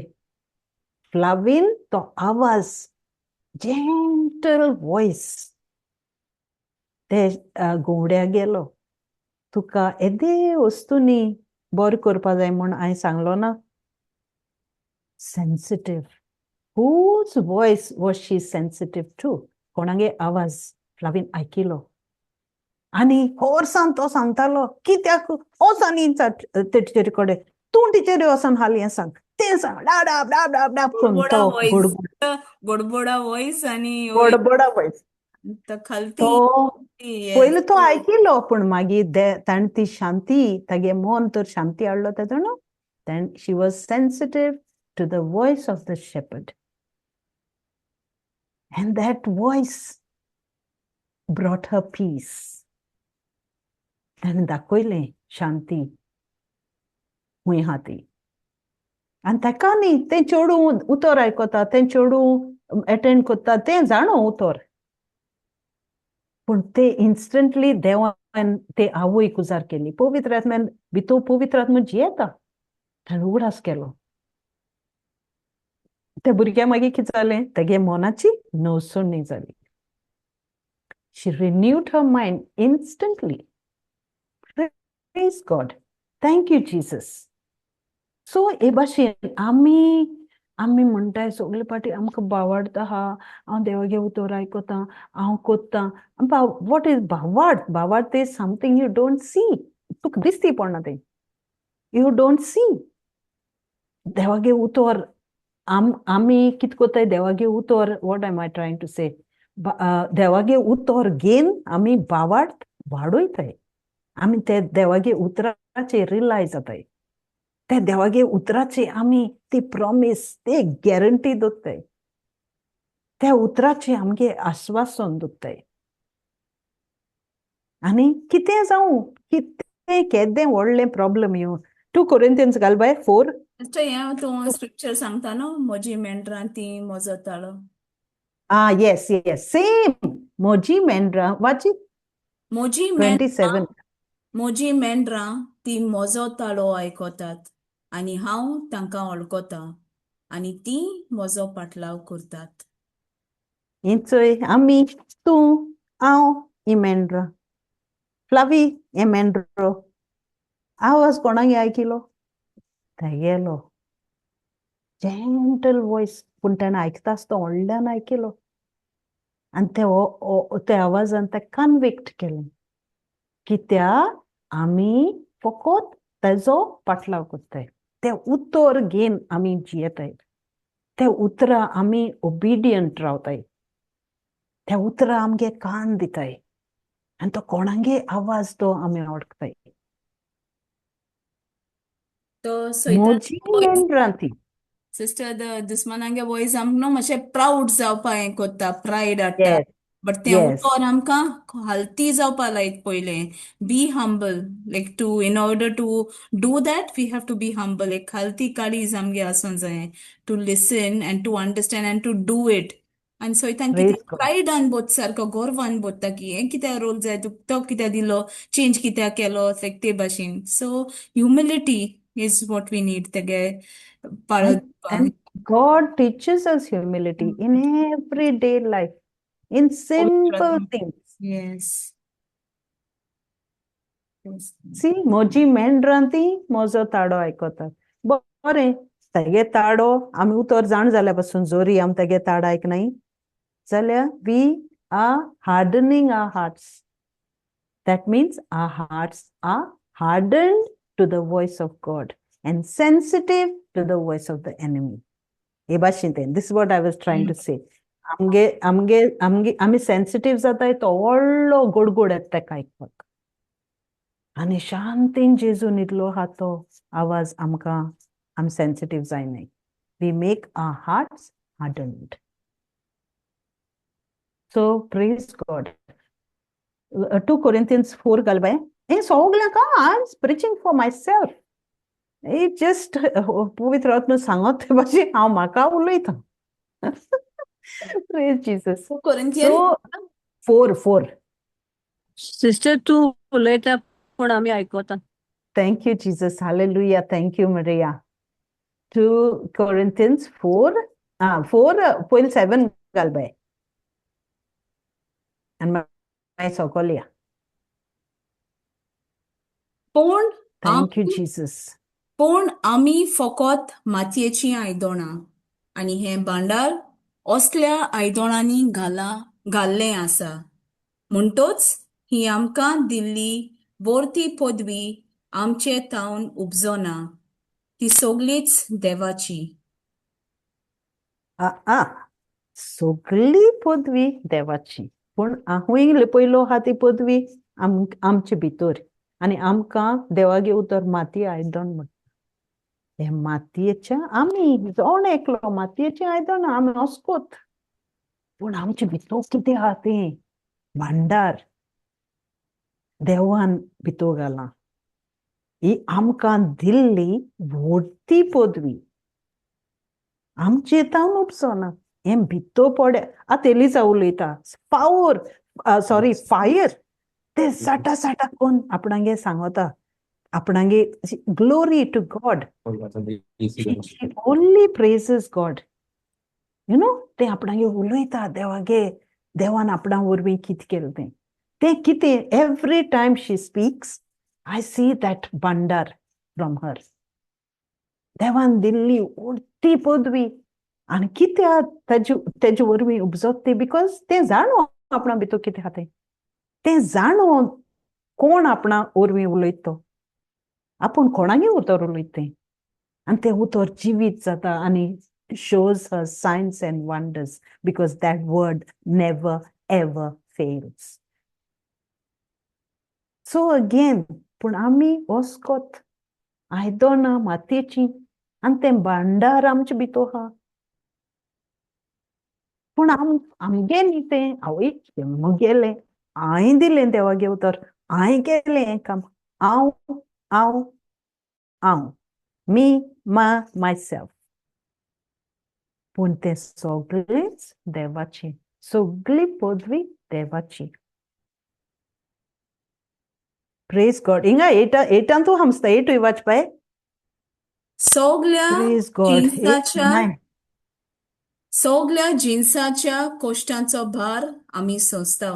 फ्लावीन तो आवाज, जेंटल वॉयस ते गोवड्या गेलो, तुका येदे वस्तूंनी बरें करपा जाय म्हूण हांवें सांगलो ना. Sensitive, whose voice was she sensitive to? कोणागे आवाज फ्लावीन आयकिलो आनी होरसान तो सांगतालो, कित्याक वचोन ते टिचरी कडेन, तूं टिचरी वचोन हाल हें सांग तें सांग, डाब डाब डाब डाब डाब करून तो गोडबोडा वॉयस आनी गोडबोडा वॉयस तो पयलीं तो आयकिलो, पूण मागीर ताणें ती शांती, तागे मन तर शांती हाडलो तेजो न्हू. Then she was sensitive to the voice of the shepherd, and that voice brought her peace. ताणें दाखयलें शांती खूंय आहा ती. आनी ताका न्ही तें चेडूं उतर आयकता, तें चेडूं एटेंड करता, तें जाणो उतर, पूण ते इन्स्टंटली देवान ते आवय कुजार केली. पवित्र आत्म्यान भितर पवित्र आत्मा जियेता, ताणें उगडास केलो. त्या भुरग्या मागीर कितें जालें, तेगे मनाची नवसणी जाली. She renewed her mind instantly. Praise God, thank you Jesus. So हे भाशेन आमी आमी म्हणटाय सगळे पाटी आमकां भावार्थ आहा, हांव देवागे उतर आयकता, हांव कोत्ता. What is भावार्थ? भावार्थ is something you don't see, तुका दिसती पडना तें, you don't see. देवागे उतर आमी कितें कोत्ताय, देवागे उतर, what am I trying to say, देवागे उतर घेवन आमी भावार्थ वाडयताय, आमी ते देवागे उतराचे रिलाय जाताय, त्या देवागे उतराचे आमी ती प्रॉमीस, ते गॅरंटी दवरताय, त्या उतराचे आमगे आश्वासन दवरताय. आनी कितें जावं, कितें केदें व्हडलें प्रॉब्लम येवं, 2 Corinthians घाल बाय 4. हें तूं स्क्रिप्चर सांगता न्हू, म्हजी मेंढरां ती म्हजो ताळो. आ येस येस सेम, म्हजी मेंढरां वाची म्हजी 27. म्हजी मेंढरां ती म्हजो ताळो आयकतात आनी हांव तांकां वळखता आनी ती म्हजो पाटलाव करतात. हें चोय आमी, तूं, हांव, ही मेंढरां, फ्लावी हें मेंढरो, आवाज कोणाक आयकिलो? तेगेलो जेंटल वॉयस, पूण ताणें आयकता आसतना व्हडल्यान आयकिलो आनी ते त्या आवाजान ते कन्विक्ट केलें. कित्याक आमी फकत तेजो पाटलाव करताय, तें उतर घेवन आमी जियेताय. ते उतरां आमी ओबिडियंट रावताय, त्या उतरां आमगे कान दिताय आनी तो कोणागे आवाज तो आमी वळखताय. तो सैतान मोजी मेंढरां ती. सिस्टर, the दुस्मानांगे वॉयस आमकां न्हू मातशें प्रावड जावपा हें कोत्ता, प्रायड हाडटा. बट तें उतर आमकां हालती जावपा लायत पयलें. Be humble, like to in order to do that we have to be humble. एक खालती काळीज आमगे आसूं जाय to listen and to understand and to do it. आनी सैतान कितें प्रेज गॉड. प्रायडान बोत सारको गर्वान बोत्ता की हें कित्याक रोल जाय तुका, तो कित्याक दिलो, चेंज कित्याक केलो, लायक ते भाशेन. So humility is what we need तेगे पाळत. And God teaches us humility in everyday life, in simple things. Yes. See, म्हजी मेंढरां ती म्हजो ताडो आयकतात. बरें, तेगे ताडो आमी उतर जाण जाल्या पासून जोरी आमी तेगे ताडो आयकनाय जाल्यार we are hardening our hearts. That means our hearts are hardened to the voice of God and sensitive to the voice of the enemy. हे भाशेन तें. This is what I was trying to say. आमगे आमगे आमगे आमी sensitive जाताय, तो व्हडलो गोडगोड येता तेका आयकपाक आनी शांतीन जेजू न्हिदलो आहा तो आवाज आमकां आमी sensitive जायनाय. We make our hearts hardened. So praise God. 2 Corinthians 4 घाल बाय. हें सगळ्यांक I am preaching for myself. It just पवित्र आत्मा सांगत ते भाशेन हांव म्हाका उलयतां. Praise Jesus. Corinthian so 4 4. Sister, तूं उलयता पूण आमी आयकता. Thank you, Jesus. Hallelujah. Thank you, Maria. 2 Corinthians 4, 4, पयलीं 7 घाल बाय आनी मागीर सकयल या. पूण Thank you, आमी Jesus. पूण आमी फकत मातयेचीं आयदनां आनी हें भांडार असल्या आयदनांनी घाला घाल्लें आसा, म्हणटच ही आमकां दिल्ली वर्ती पदवी आमचे थावन उपजना, ती सगळीच देवाची. आ आ सगळी पदवी देवाची, पूण हांवूय लिपयलो आहा ती पदवी आमचे भितर आनी आमकां देवागे उतर माती आयदन म्हणटा. हे मातयेच्या आमी जण एकलो मातयेचें आयदन आमी अस्कोत, पूण आमचे भितर कितें आहा तें भांडार देवान भितर घालां. ही आमकां दिल्ली व्हडती पदवी आमचे तावन उपसना. हें भितर पडे. आतां एलिजा उलयता, पावर, सॉरी, फायर ते साटा साटा कोन्न आपणागे सांगता आपणागे. Glory to God. She only praises God. ते आपणागे उलयता देवागे, देवान आपणा वरवीं कितें केलें तें. तें कितें, every time she speaks I see that भांडार from her. देवान दिल्ली उडती पदवी आनी कित्याक तेजे वरवीं उपजत ती, because तें जाणो आपणा भितर कितें आहा तें. तें जाणो कोण आपणा वरवीं उलयता तो, आपूण कोणागे उतर उलयता तें, आनी तें उतर जिवीत जाता आनी shows her signs and wonders because that word never ever fails. So again, पूण आमी वस्कोत आयदनां मातयेचीं आनी तें भांडार आमचे भितर आहा, पूण आमगे न्ही तें. आवय, म्हगेलें, हांवें दिलें देवागे उतर, हांवें केलें हें काम, हांव हांव हांव, मी मा मायसेल्फ. पूण तें सगळेंच देवाचें, सगळी पदवी देवाची. Praise God. हिंगा एटा एटान तूं हमसता, एटूय वाचपाय. सगळ्या Praise God. 8 जिन्साच्या 9. सगळ्या जिन्साच्या कोश्टांचो भार आमी सोंसता,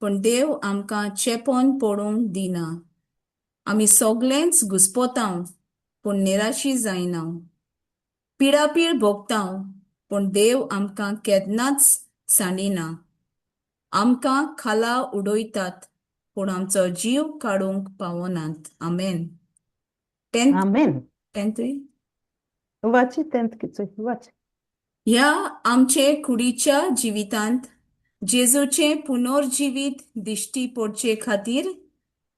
पूण देव आमकां चेपोन पडूंक दिना. आमी सगळेंच घुस्पता पूण निराशी जायना, पिडापीड भोगता पूण देव आमकां केन्नाच सांडिना. आमकां खाला उडयतात पूण आमचो जीव काडूंक पावनात. आमेन. 10th. आमेन. 10th. वाची, 10th किचो वाच. ह्या आमचे कुडीच्या जिवितांत जेजूचें पुनर्जिवीत दिश्टी पडचे खातीर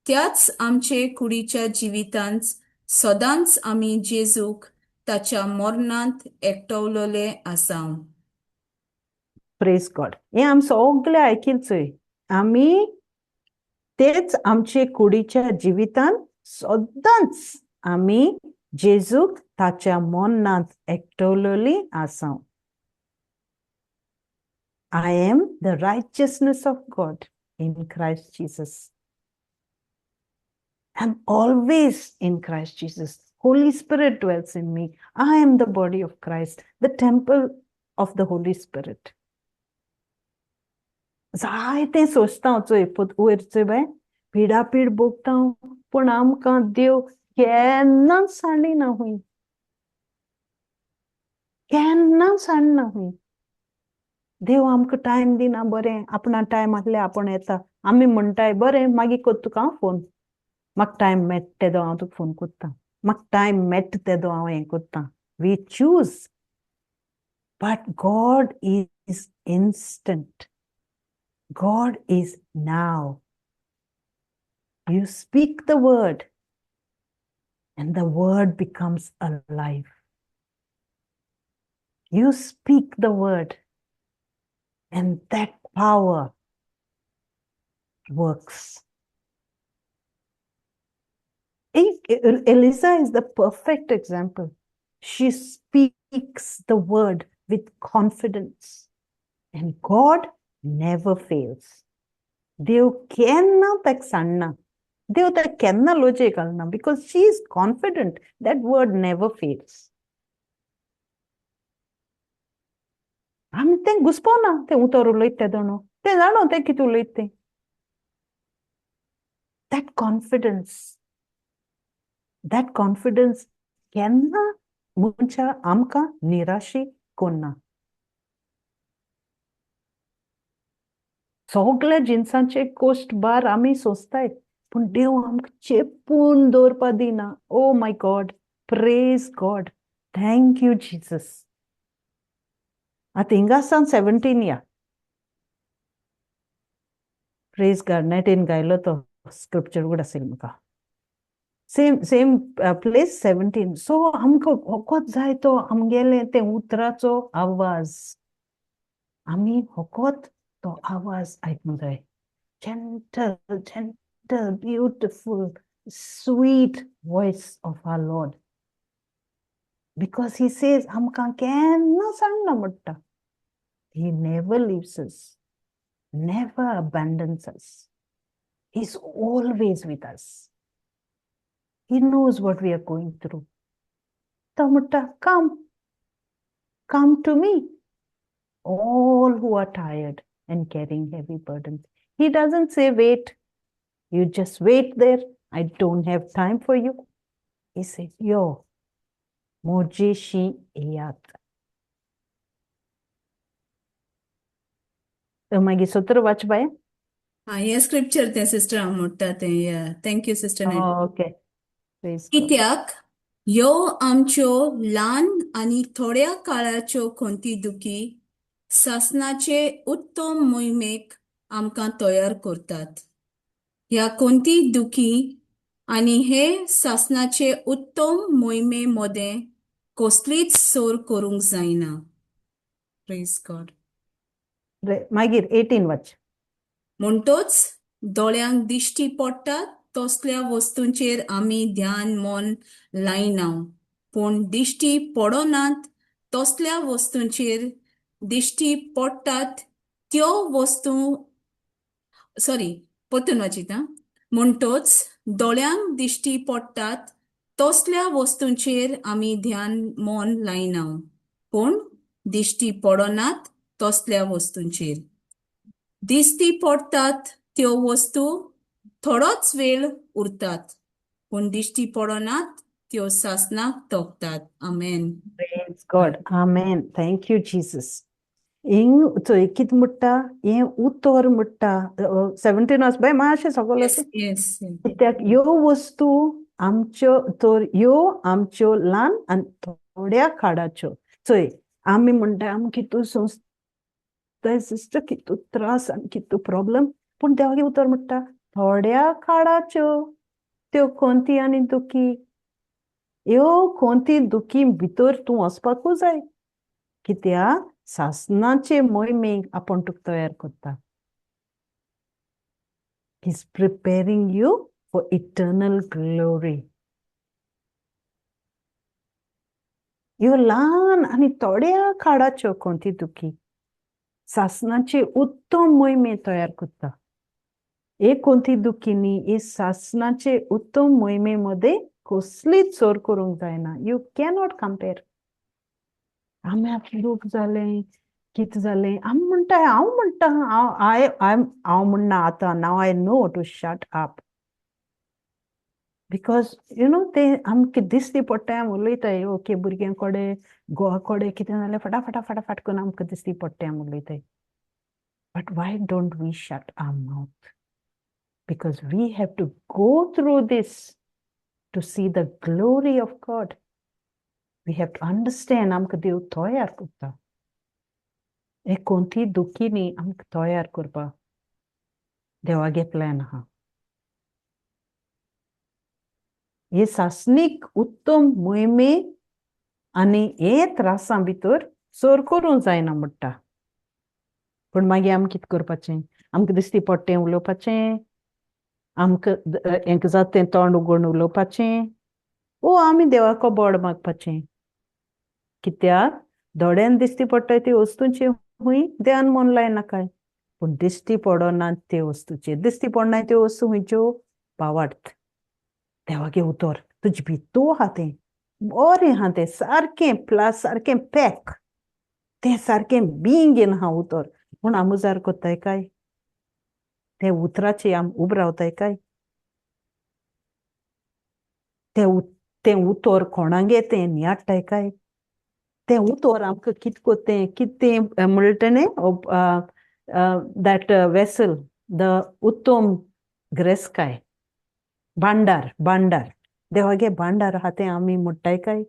त्याच आमचे कुडीच्या जिवितांत सदांच आमी जेजूक ताच्या मरणांत एकटवलेले आसा. प्रेज गॉड. हें आमी सगळे आयकील चोय, आमी तेच आमचे कुडीच्या जिवितांत सदांच आमी जेजूक ताच्या मरणांत एकटवलेली आसा. I am the righteousness of God in Christ Jesus. I am always in Christ Jesus. Holy Spirit dwells in me. I am the body of Christ, the temple of the Holy Spirit. जायतें सोंसता हांव चोय, वयर चोय बाय, पिडापीड भोगता हांव, पूण आमकां देव केन्नाच सांडिना हूंय, केन्नाच सांडना हूंय. देव आमकां टायम दिना. बरें, आपणा टायम आसले आपूण येता. आमी म्हणटाय बरें मागीर कोत्ता तुका हांव फोन, म्हाका टायम मेळटा तेदो हांव तुका फोन कोत्ता, म्हाका टायम मेळटा तेदो हांव हें कोत्ता. We choose, but God is instant. God is now. You speak the word and the word becomes alive. You speak the word and that power works. Eliza is the perfect example. She speaks the word with confidence and God never fails. देव केन्ना ताका सांडना, देव ताका केन्ना लोचे घालना, because she is confident that word never fails. आमी तें घुसपोना, तें उतर उलयता तें दोणो, तें जाणो तें कितें उलयता तें. That confidence, that confidence केन्ना मनशा आमकां निराशी कोन्ना. सगल्या जिनसांचे कोश्ट बार आमी सोंसताय, पूण देव आमकां चेपून दवरपा दिना. Oh my God, praise God, thank you Jesus. आतां हिंगा सावन 17 या. प्रेज गॉड. 19 गायलो तो स्क्रिप्चर उगड आशिल्लो म्हाका. Same same place 17. सो आमकां होकोत जाय तो आमगेले ते उतराचो आवाज, आमी होकोत तो आवाज आयकूंक जाय. Gentle, gentle, beautiful, sweet voice of our Lord. Because he says आमकां केन्ना सांडना म्हणटा. He never leaves us, never abandons us. He is always with us. He knows what we are going through. तो म्हणटा, come, come to me, all who are tired and carrying heavy burdens. He doesn't say, wait, you just wait there. I don't have time for you. He says, yo, mojeshi eyat. मागीर 17 वाच बाय. हा, हें scripture तें sister हांव म्हणटा तें. या, thank you sister. Okay, कित्याक ह्यो आमच्यो ल्हान आनी थोड्या काळाच्यो खंती दुखी सासणाचे उत्तम मोहिमेक आमकां तयार करतात. ह्या कोणती दुखी आनी हे सासणाचे उत्तम मोहिमे मदें कसलीच सोर करूंक जायना. Praise God. मागीर 18 वाच. म्हणटोच दोळ्यांक दिश्टी पडटात तसल्या वस्तूंचेर आमी ध्यान मन लायना, पूण दिश्टी पडनात तसल्या वस्तूंचेर दिश्टी पडटात त्यो वस्तू. सॉरी, परतून वाचिता. म्हणटोच दोळ्यांक दिश्टी पडटात तसल्या वस्तूंचेर आमी ध्यान मन लायना, पूण दिश्टी पडनात तसल्या वस्तूंचेर दिश्टी पडटात त्यो वस्तू थोडोच वेळ उरतात, पूण दिश्टी पडनात त्यो सासणाक तोपतात. आमेन. Praise God. Amen. Thank you Jesus. हिंग चोय कितें म्हणटा, हें उतर म्हणटा 17 वर्स बाय मातशें सगळें. कित्याक ह्यो वस्तू आमच्यो, तर ह्यो आमच्यो ल्हान आनी थोड्या काळाच्यो. चोय आमी म्हणटा आम कितू सोंसताय सिस्टर, कितू त्रास आनी कितू प्रॉब्लम, पूण देवागे उतर म्हणटा थोड्या काळाच्यो त्यो कोणती आनी दुखी, ह्यो कोणती दुखी भितर तूं वचपाकूच जाय, कित्याक सासनाचे मोहिमेक आपूण तुका तयार करता. He is preparing you for eternal glory. ह्यो ल्हान आनी थोड्या काळाच्यो कोणती दुखी सासनाचे उत्तम मोहिमे तयार करता. एक कोणती दुखीनी हे सासनाचे उत्तम मोहिमे मध्ये कसलीच चोर करूंक जायना. You cannot compare. आमी दूख जालें कितें जालें आमी म्हणटा, हांव म्हणटा, हांव हांव म्हणना आतां, now I know to shut up, because you know तें आमकां दिसती पडटा, आमी उलयताय ओके भुरग्यां कडेन गोवा कडेन कितें जालें फटाफटा फटाफट करून आमकां दिसती पडटा आमी उलयताय. But why don't we shut our mouth? Because we have to go through this to see the glory of God. We have to understand आमकां देव तयार करता. हे कोणती दुखी न्ही आमकां तयार करपाक देवागे प्लॅन आहा. हे सासणीक उत्तम मोहिमे आनी हे त्रासां भितर सर करूंक जायना म्हणटा. पूण मागीर आमी कितें करपाचें? आमकां दिसती पडटें उलोवपाचें, आमकां हेंका जाता तें तोंड उगडून उलोवपाचें, ओ आमी देवाको बोड मागपाचें. कित्याक दोळ्यान दिश्टी पडटाय ती वस्तूंची हुंय ध्यान मन लायनाकाय, पूण दिश्टी पडना त्यो वस्तूचेर. दिश्टी पडना त्यो वस्तू खंयच्यो? भावार्थ. देवागे उतर तुजे भितू आहा तें, बरें आहा तें, सारकें प्लस सारकें पॅक, तें सारकें बींग येन आहा उतर. पूण आमी उजार कोत्ताय काय? ते उतराचे आमी उब रावताय काय? तें उतर कोणागे तें नियाडटाय काय? तें उतर आमकां कितें कोत्ता तें कितें म्हणटा तेणें that vessel the उत्तम ग्रेसकाय भांडार, भांडार देवागे भांडार आहा तें आमी म्हणटाय काय?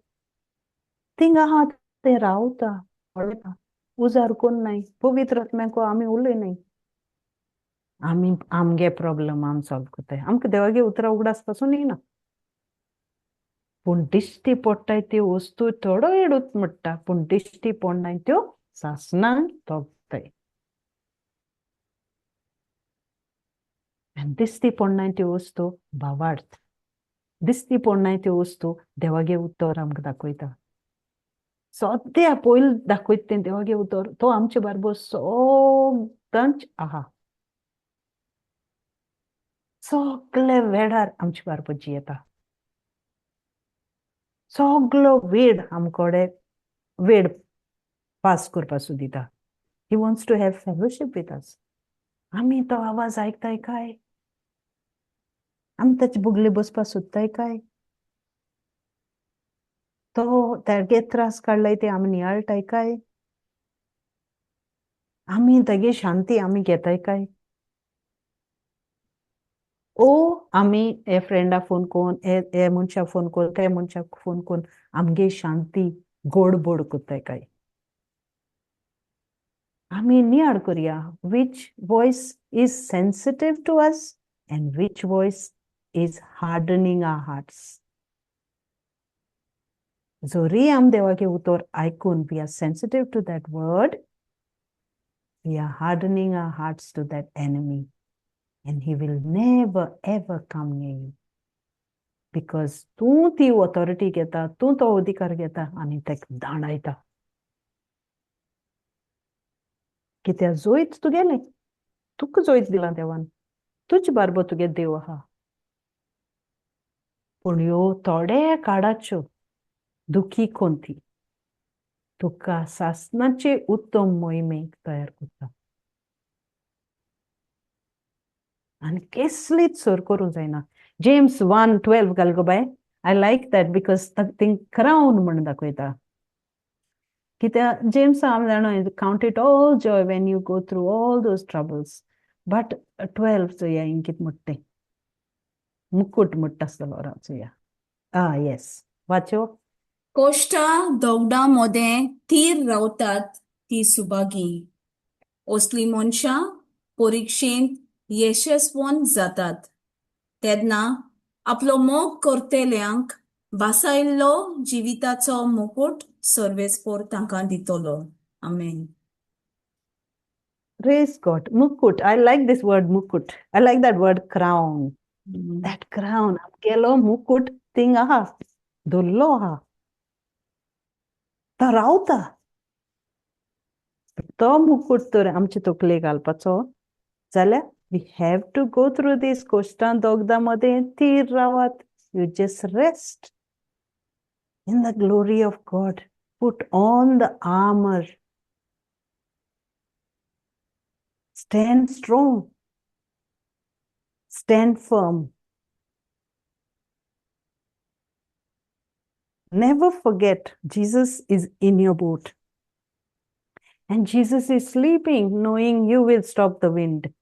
थिंगा आहा तें रावता पळयता, उजार कोन्न नाय, पवित्र आत्म्याको आमी उलयनाय. आमी आमगे प्रॉब्लम आमी सॉल्व करताय, आमकां देवागे उतरां उगडास पासून येना. पूण दिश्टी पडटाय त्यो वस्तू थोडो वेळूच म्हणटा, पूण दिश्टी पडनाय त्यो सासणांक तोगताय. आनी दिश्टी पडनाय त्यो वस्तू भावार्थ, दिश्टी पडनाय त्यो वस्तू देवागे उतर आमकां दाखयता. सद्या पयलीं दाखयता तें देवागे उतर, तो आमचे बारबर सगळ्यांच आहा, सगळे वेळार आमचे बारबर जियेता, सगळो वेळ आमकडे वेळ पास करपा सुदिता. He wants to have fellowship with us. आमी तो आवाज आयकताय काय? आमी ताचे बुगले बसपा सोदताय काय? तो तागे त्रास काडलाय ते आमी नियाळटाय काय? आमी तागे शांती आमी घेताय काय? ओ आमी हे फ्रेंडा फोन कोन, हे मनशाक फोन कोन, ते मनशाक फोन कोन आमगे शांती गोडबोड करताय काय? आमी नियाळ करया, which voice is sensitive to us and which voice is hardening our hearts. जरी आम देवागे उतर आयकून we are sensitive to that word, we are hardening our hearts to that enemy, and he will never ever come near you. Because तूं ती authority घेता, तूं तो अधिकार घेता आनी तेका दांडायता. कित्याक जोयत तुगेलें, तुका जोयत दिलां देवान, तुजे बारबो तुगे देव आहा. पूण ह्यो थोडे काळाच्यो दुखी कोणती तुका सासणाचे उत्तम मोहिमेक तयार करता. आनी कसलीच सर करूंक जायना. जेम्स 1:12 घाल गो बाय. I like that because thing crown म्हण दाखयता. कित्याक जेम्स हांव जाणा, count it all joy when you go through all those troubles. But 12 चोया हिंग कितें म्हणटा तें, मुकूट म्हणटा आसतलो राव चोया. आं येस, वाच्यो. कोश्टा दोगडां मोदें थीर रावतात ती सुभागी. असलीं मनशां परिक्षेंत यशस्वंत जातात तेन्ना आपलो मोग करतल्यांक भासायल्लो जिविताचो मुकूट सर्वेस्पोर तांकां दितलो. आमेन. Praise God. Mukut. I like this word mukut. I like that word crown. That crown. आमगेलो मुकूट थिंग आहा, धरलो आहा, तो रावता. तो मुकूट तर आमचे तकले घालपाचो जाल्यार we have to go through this कोश्टां दोगदां मदें थीर रावात. You just rest in the glory of God. Put on the armour. Stand strong. Stand firm. Never forget Jesus is in your boat. And Jesus is sleeping, knowing you will stop the wind.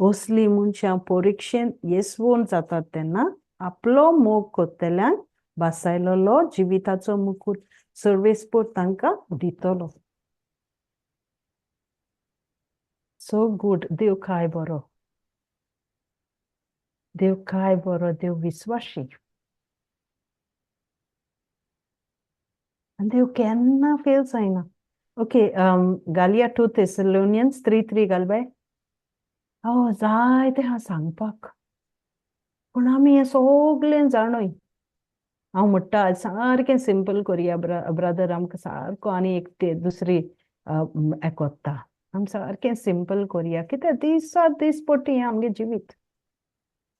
असलीं मनशां परिक्षेंत येसवण जातात तेन्ना आपलो मोग करतल्यांक भासायलेलो जिविताचो मुकूट सर्वेस्पोर तांकां दितलो. So good. देव काय बरो, देव काय बरो, देव विस्वाशी. आनी देव केन्ना फेल जायना. ओके, घालया 2 Thessalonians 3:3 घाल बाय. हो, जायतें आहा सांगपाक, पूण आमी हें सगलें जाणूय. हांव म्हणटा सारकें सिंपल करया ब्रदर, आमकां सारको आनी एक ते दुसरी एकवत्ता. आमी सारकें सिंपल करया, कित्याक दिसा दिसपट्टी हें आमगें जिवीत,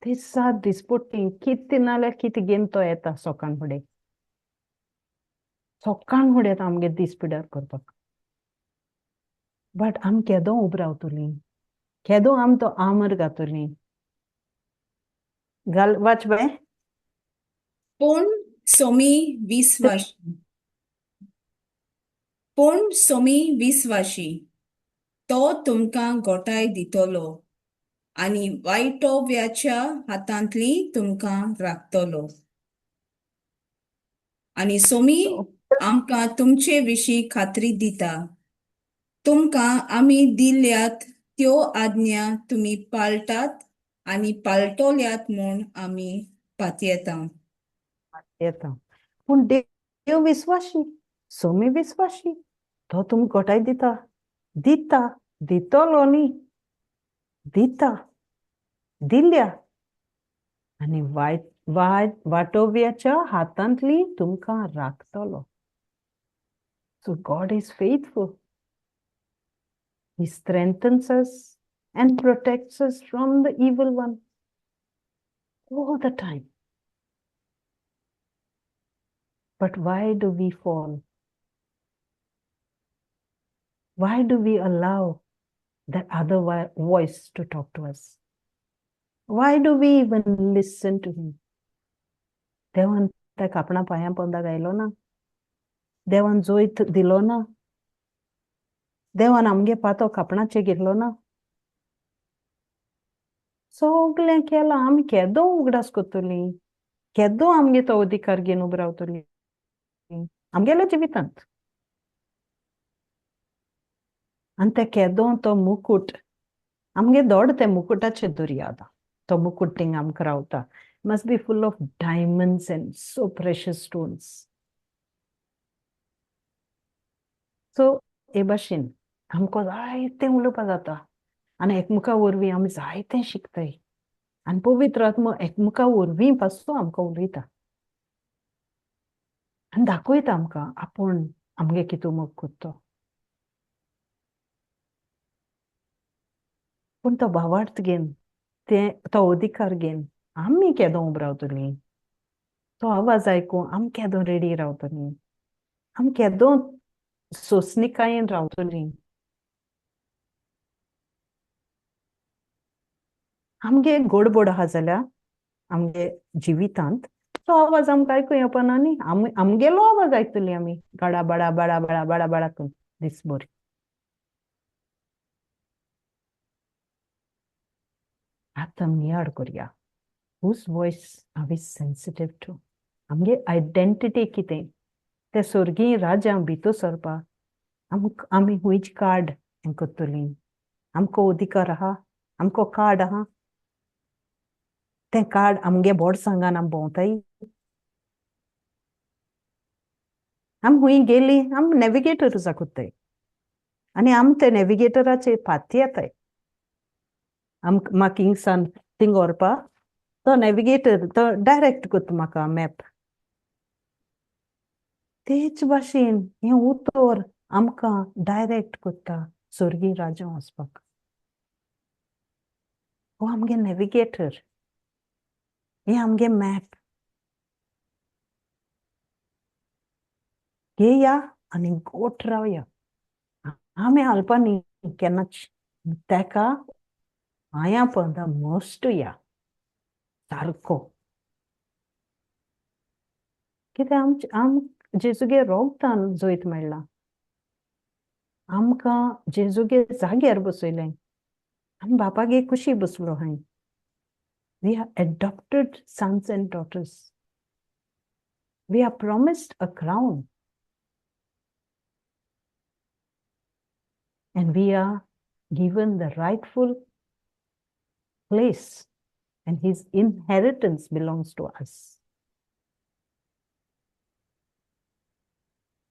दिसा दिसपट्टी कितें नाल्यार कितें घेवन तो येता सकाळ फुडें, सकाळ फुडें येता आमगे दीस पिड्यार करपाक. बट आमी केदो उब रावतलीं, केदो आमी तो आमर घातलीं. घाल वाच बाय. पूण सोमी विस्वाशी, पूण सोमी विस्वाशी, तो तुमकां गोठाय दितलो आनी वायटोव्याच्या हातांतली तुमकां राखतलो. आनी सोमी आमकां तुमचे विशीं खात्री दिता, तुमकां आमी दिल्यात त्यो आज्ञा तुमी पाळटात आनी पाळटल्यात म्हूण आमी पातयेता. येता. पूण देव विस्वाशी, सोमी विस्वाशी, तो तुमकां गोठाय दिता, दिता, दितलो न्ही, दिता, दिल्या. आनी वाटोव्याच्या हातांतली तुमकां राखतलो. So God is faithful. He strengthens us and protects us from the evil one all the time. But why do we fall? Why do we allow that other voice to talk to us? Why do we even listen to him? देवान त्या कापणा पांयां पोंदा घायलो ना, देवान जोयत दिलो ना, देवान आमगे पातो कापणाचे घेतलो ना, सगळें केलां. आमी केदो उगडास करतलीं, केदो आमगे तो अधिकार घेवन उब रावतलीं आमगेल्या जिवितांत. आनी ते केदो तो मुकूट आमगे दोड ते मुकुटाचे दर्या आतां, तो मुकूट थिंग आमकां रावता. Must be full of diamonds and so precious stones. So हे भाशेन आमकां जायतें उलोवपा जाता आनी एकमुखा वरवीं आमी जायतें शिकताय. आनी पवित्र आत्मो एकमुखा वरवीं पासून आमकां उलयता आनी दाखयता आमकां आपूण आमगे कितू मोग करता. पूण तो भावार्थ घेवन, ते तो अधिकार घेवन आमी केदो उब रावतलीं, तो आवाज आयकून आमी केदो रेडी रावतलीं, आमी केदो सोंसणिकायेन रावतलीं. आमगे गोडबोड आहा जाल्यार आमगे जिवितांत तो आवाज आमकां आयकूं येवपाना न्ही. आमी आमगेलो आवाज आयकतलीं आमी, गाडा बाडा बाडा बाडा बाडा बाडा करून दिसभर. आतां नियाळ करया, Whose voice are we sensitive to? आमगे आयडेंटिटी कितें? ते स्वर्गीय राजां भितर सरपाक आमी हुंयच कार्ड हें करतलीं? आमकां अधिकार आहा, आमकां कार्ड आहा, तें कार्ड आमगे बोड सांगान आमी भोंवताय. आमी हुंय गेली आमी नॅविगेटर जाकोताय आनी आमी ते नॅविगेटराचे फाती येताय. आमकां म्हाका हिंगसान थिंग व्हरपा तो नॅविगेटर तो डायरेक्ट करता म्हाका मॅप. तेच भाशेन हें उतर आमकां डायरेक्ट करता स्वर्गीय राज्यां वचपाक. हो आमगे नॅविगेटर, हें आमगे मॅप. घेया आनी गोठ रावया, आमी हालपा न्ही केन्नाच. तेका पांयां पोंदा मोस्टुया सारको. कित्याक आमचे आम जेजूगे रोगतान जैत मेळ्ळां, आमकां जेजूगे जाग्यार बसयलें, आमी बापागे कुशी बसलो हांय. We are adopted sons and daughters. We are promised a crown. And we are given the rightful place, and his inheritance belongs to us.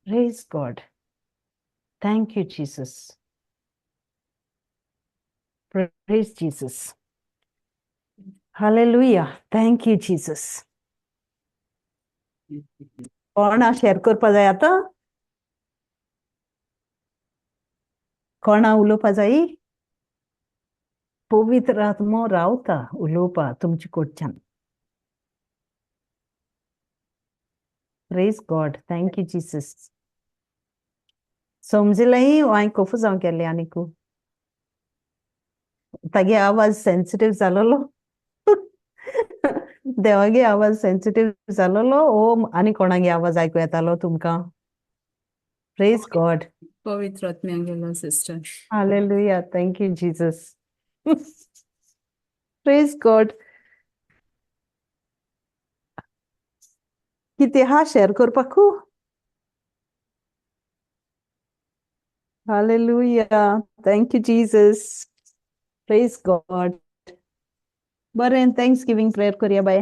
Praise God. Thank you, Jesus. Praise Jesus. Hallelujah. Thank you, Jesus. कोणा share करपा जाय आतां? कोणा उलोवपा जाय? पवित्र आत्मो रावता उलोवपा तुमचे कडच्यान. Praise God. Thank you, Jesus. समजलें हांवें कोफुजांव केलें आनीकू? तागे आवाज सेन्सिटीव जालोलो, देवागे आवाज सेन्सिटीव जालोलो ओ आनी कोणागे आवाज आयकू येतालो तुमकां? Praise God. पवित्र आत्म्यान गेलो sister. Hallelujah. Thank you, Jesus. Praise God. कितें हा share करपाकू? Hallelujah. Thank you, Jesus. Praise God. बरें, thanks giving prayer करुया बाय.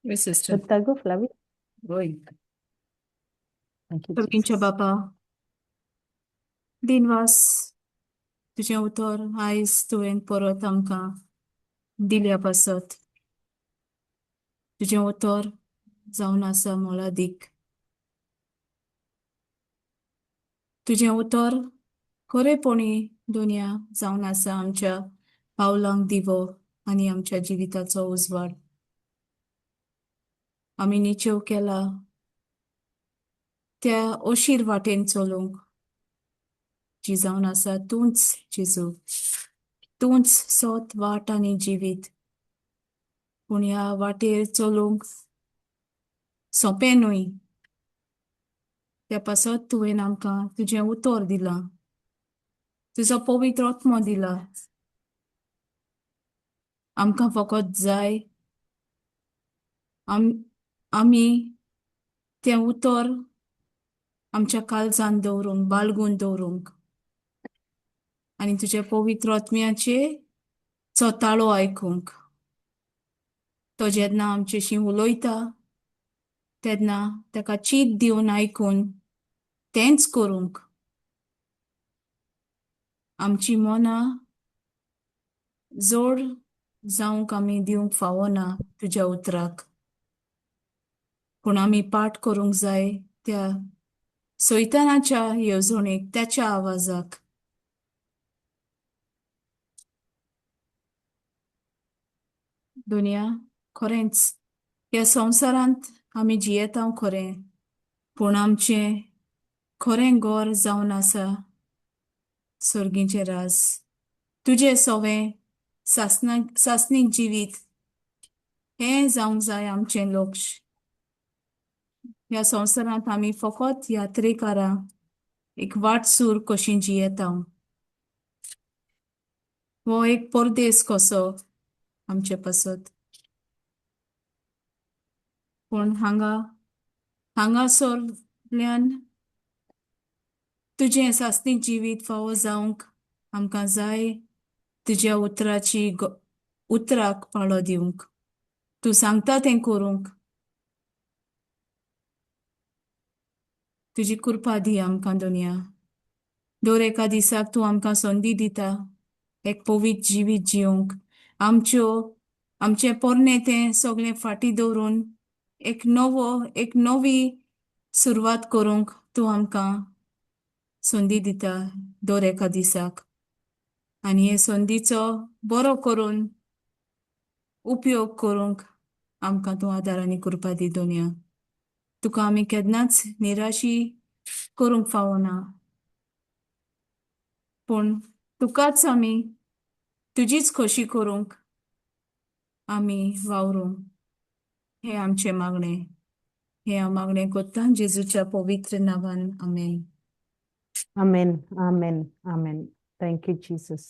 हय सिस्टर. करता गो फ्लावी? हय. Thank you, सर्गींच्या Jesus. बापा, दिनवास तुजें उतर आयज तुवें परत आमकां दिल्या पासत. तुजें उतर जावन आसा मोलादीक. तुजें उतर खरेपणी दुनिया जावन आसा आमच्या पावलांक दिवो आनी आमच्या जिविताचो उजवाड. आमी निचेव केला त्या अशीर वाटेन चलूंक जी जावन आसा तूंच जेजू, तूंच सोत वाट आनी जिवीत. पूण ह्या वाटेर चलूंक सोंपें न्हय. त्या पासत तुवें आमकां तुजें उतर दिलां, तुजो पवित्र आत्मो दिला. आमकां फकत जाय आमी तें उतर आमच्या काळजान दवरूंक, बाळगून दवरूंक आनी तुज्या पवित्र आत्म्याचे चोताळो आयकूंक. तो जेन्ना आमचेशी उलयता तेन्ना ताका चीत दिवन आयकून तेंच करूंक. आमची मनां जोड जावंक आमी दिवंक फावना तुज्या उतराक, पूण आमी पाठ करूंक जाय त्या सैतानाच्या येवजणेक, त्याच्या आवाजाक. दुनिया खरेंच ह्या संवसारांत आमी जियेता खरें, पूण आमचें खरें घर जावन आसा सर्गीचें राज. तुजें सवें सासणीक जिवीत हें जावंक जाय आमचें लक्ष. ह्या संवसारांत आमी फकत यात्रेकारां, एक वाटसूर कशी जियेता. हो एक परदेस कसो आमचे पासत. पूण हांगा हांगासरल्यान तुजें सासणीक जिवीत फावो जावंक आमकां जाय तुज्या उतराची उतराक पाळो दिवंक, तूं सांगता तें करूंक. तुजी कृपा दी आमकां दुनिया. दर एका दिसाक तूं आमकां संदी दिता एक पवित्र जिवीत जिवंक, आमच्यो आमचें पोरणें तें सगळें फाटीं दवरून एक नवो एक नवी सुरवात करूंक तूं आमकां संदी दिता दर एका दिसाक. आनी हे संदीचो बरो करून उपयोग करूंक आमकां तूं आदार आनी कृपा दी दोनया. तुका आमी केन्नाच निराशी करूंक फावना, पूण तुकाच आमी तुजीच खोशी करूंक आमी वावरूंक, हें आमचें मागणें. हें हांव मागणें करतां जेजूच्या पवित्र नांवान, आमेन. Amen. Amen. Amen. Thank you, Jesus.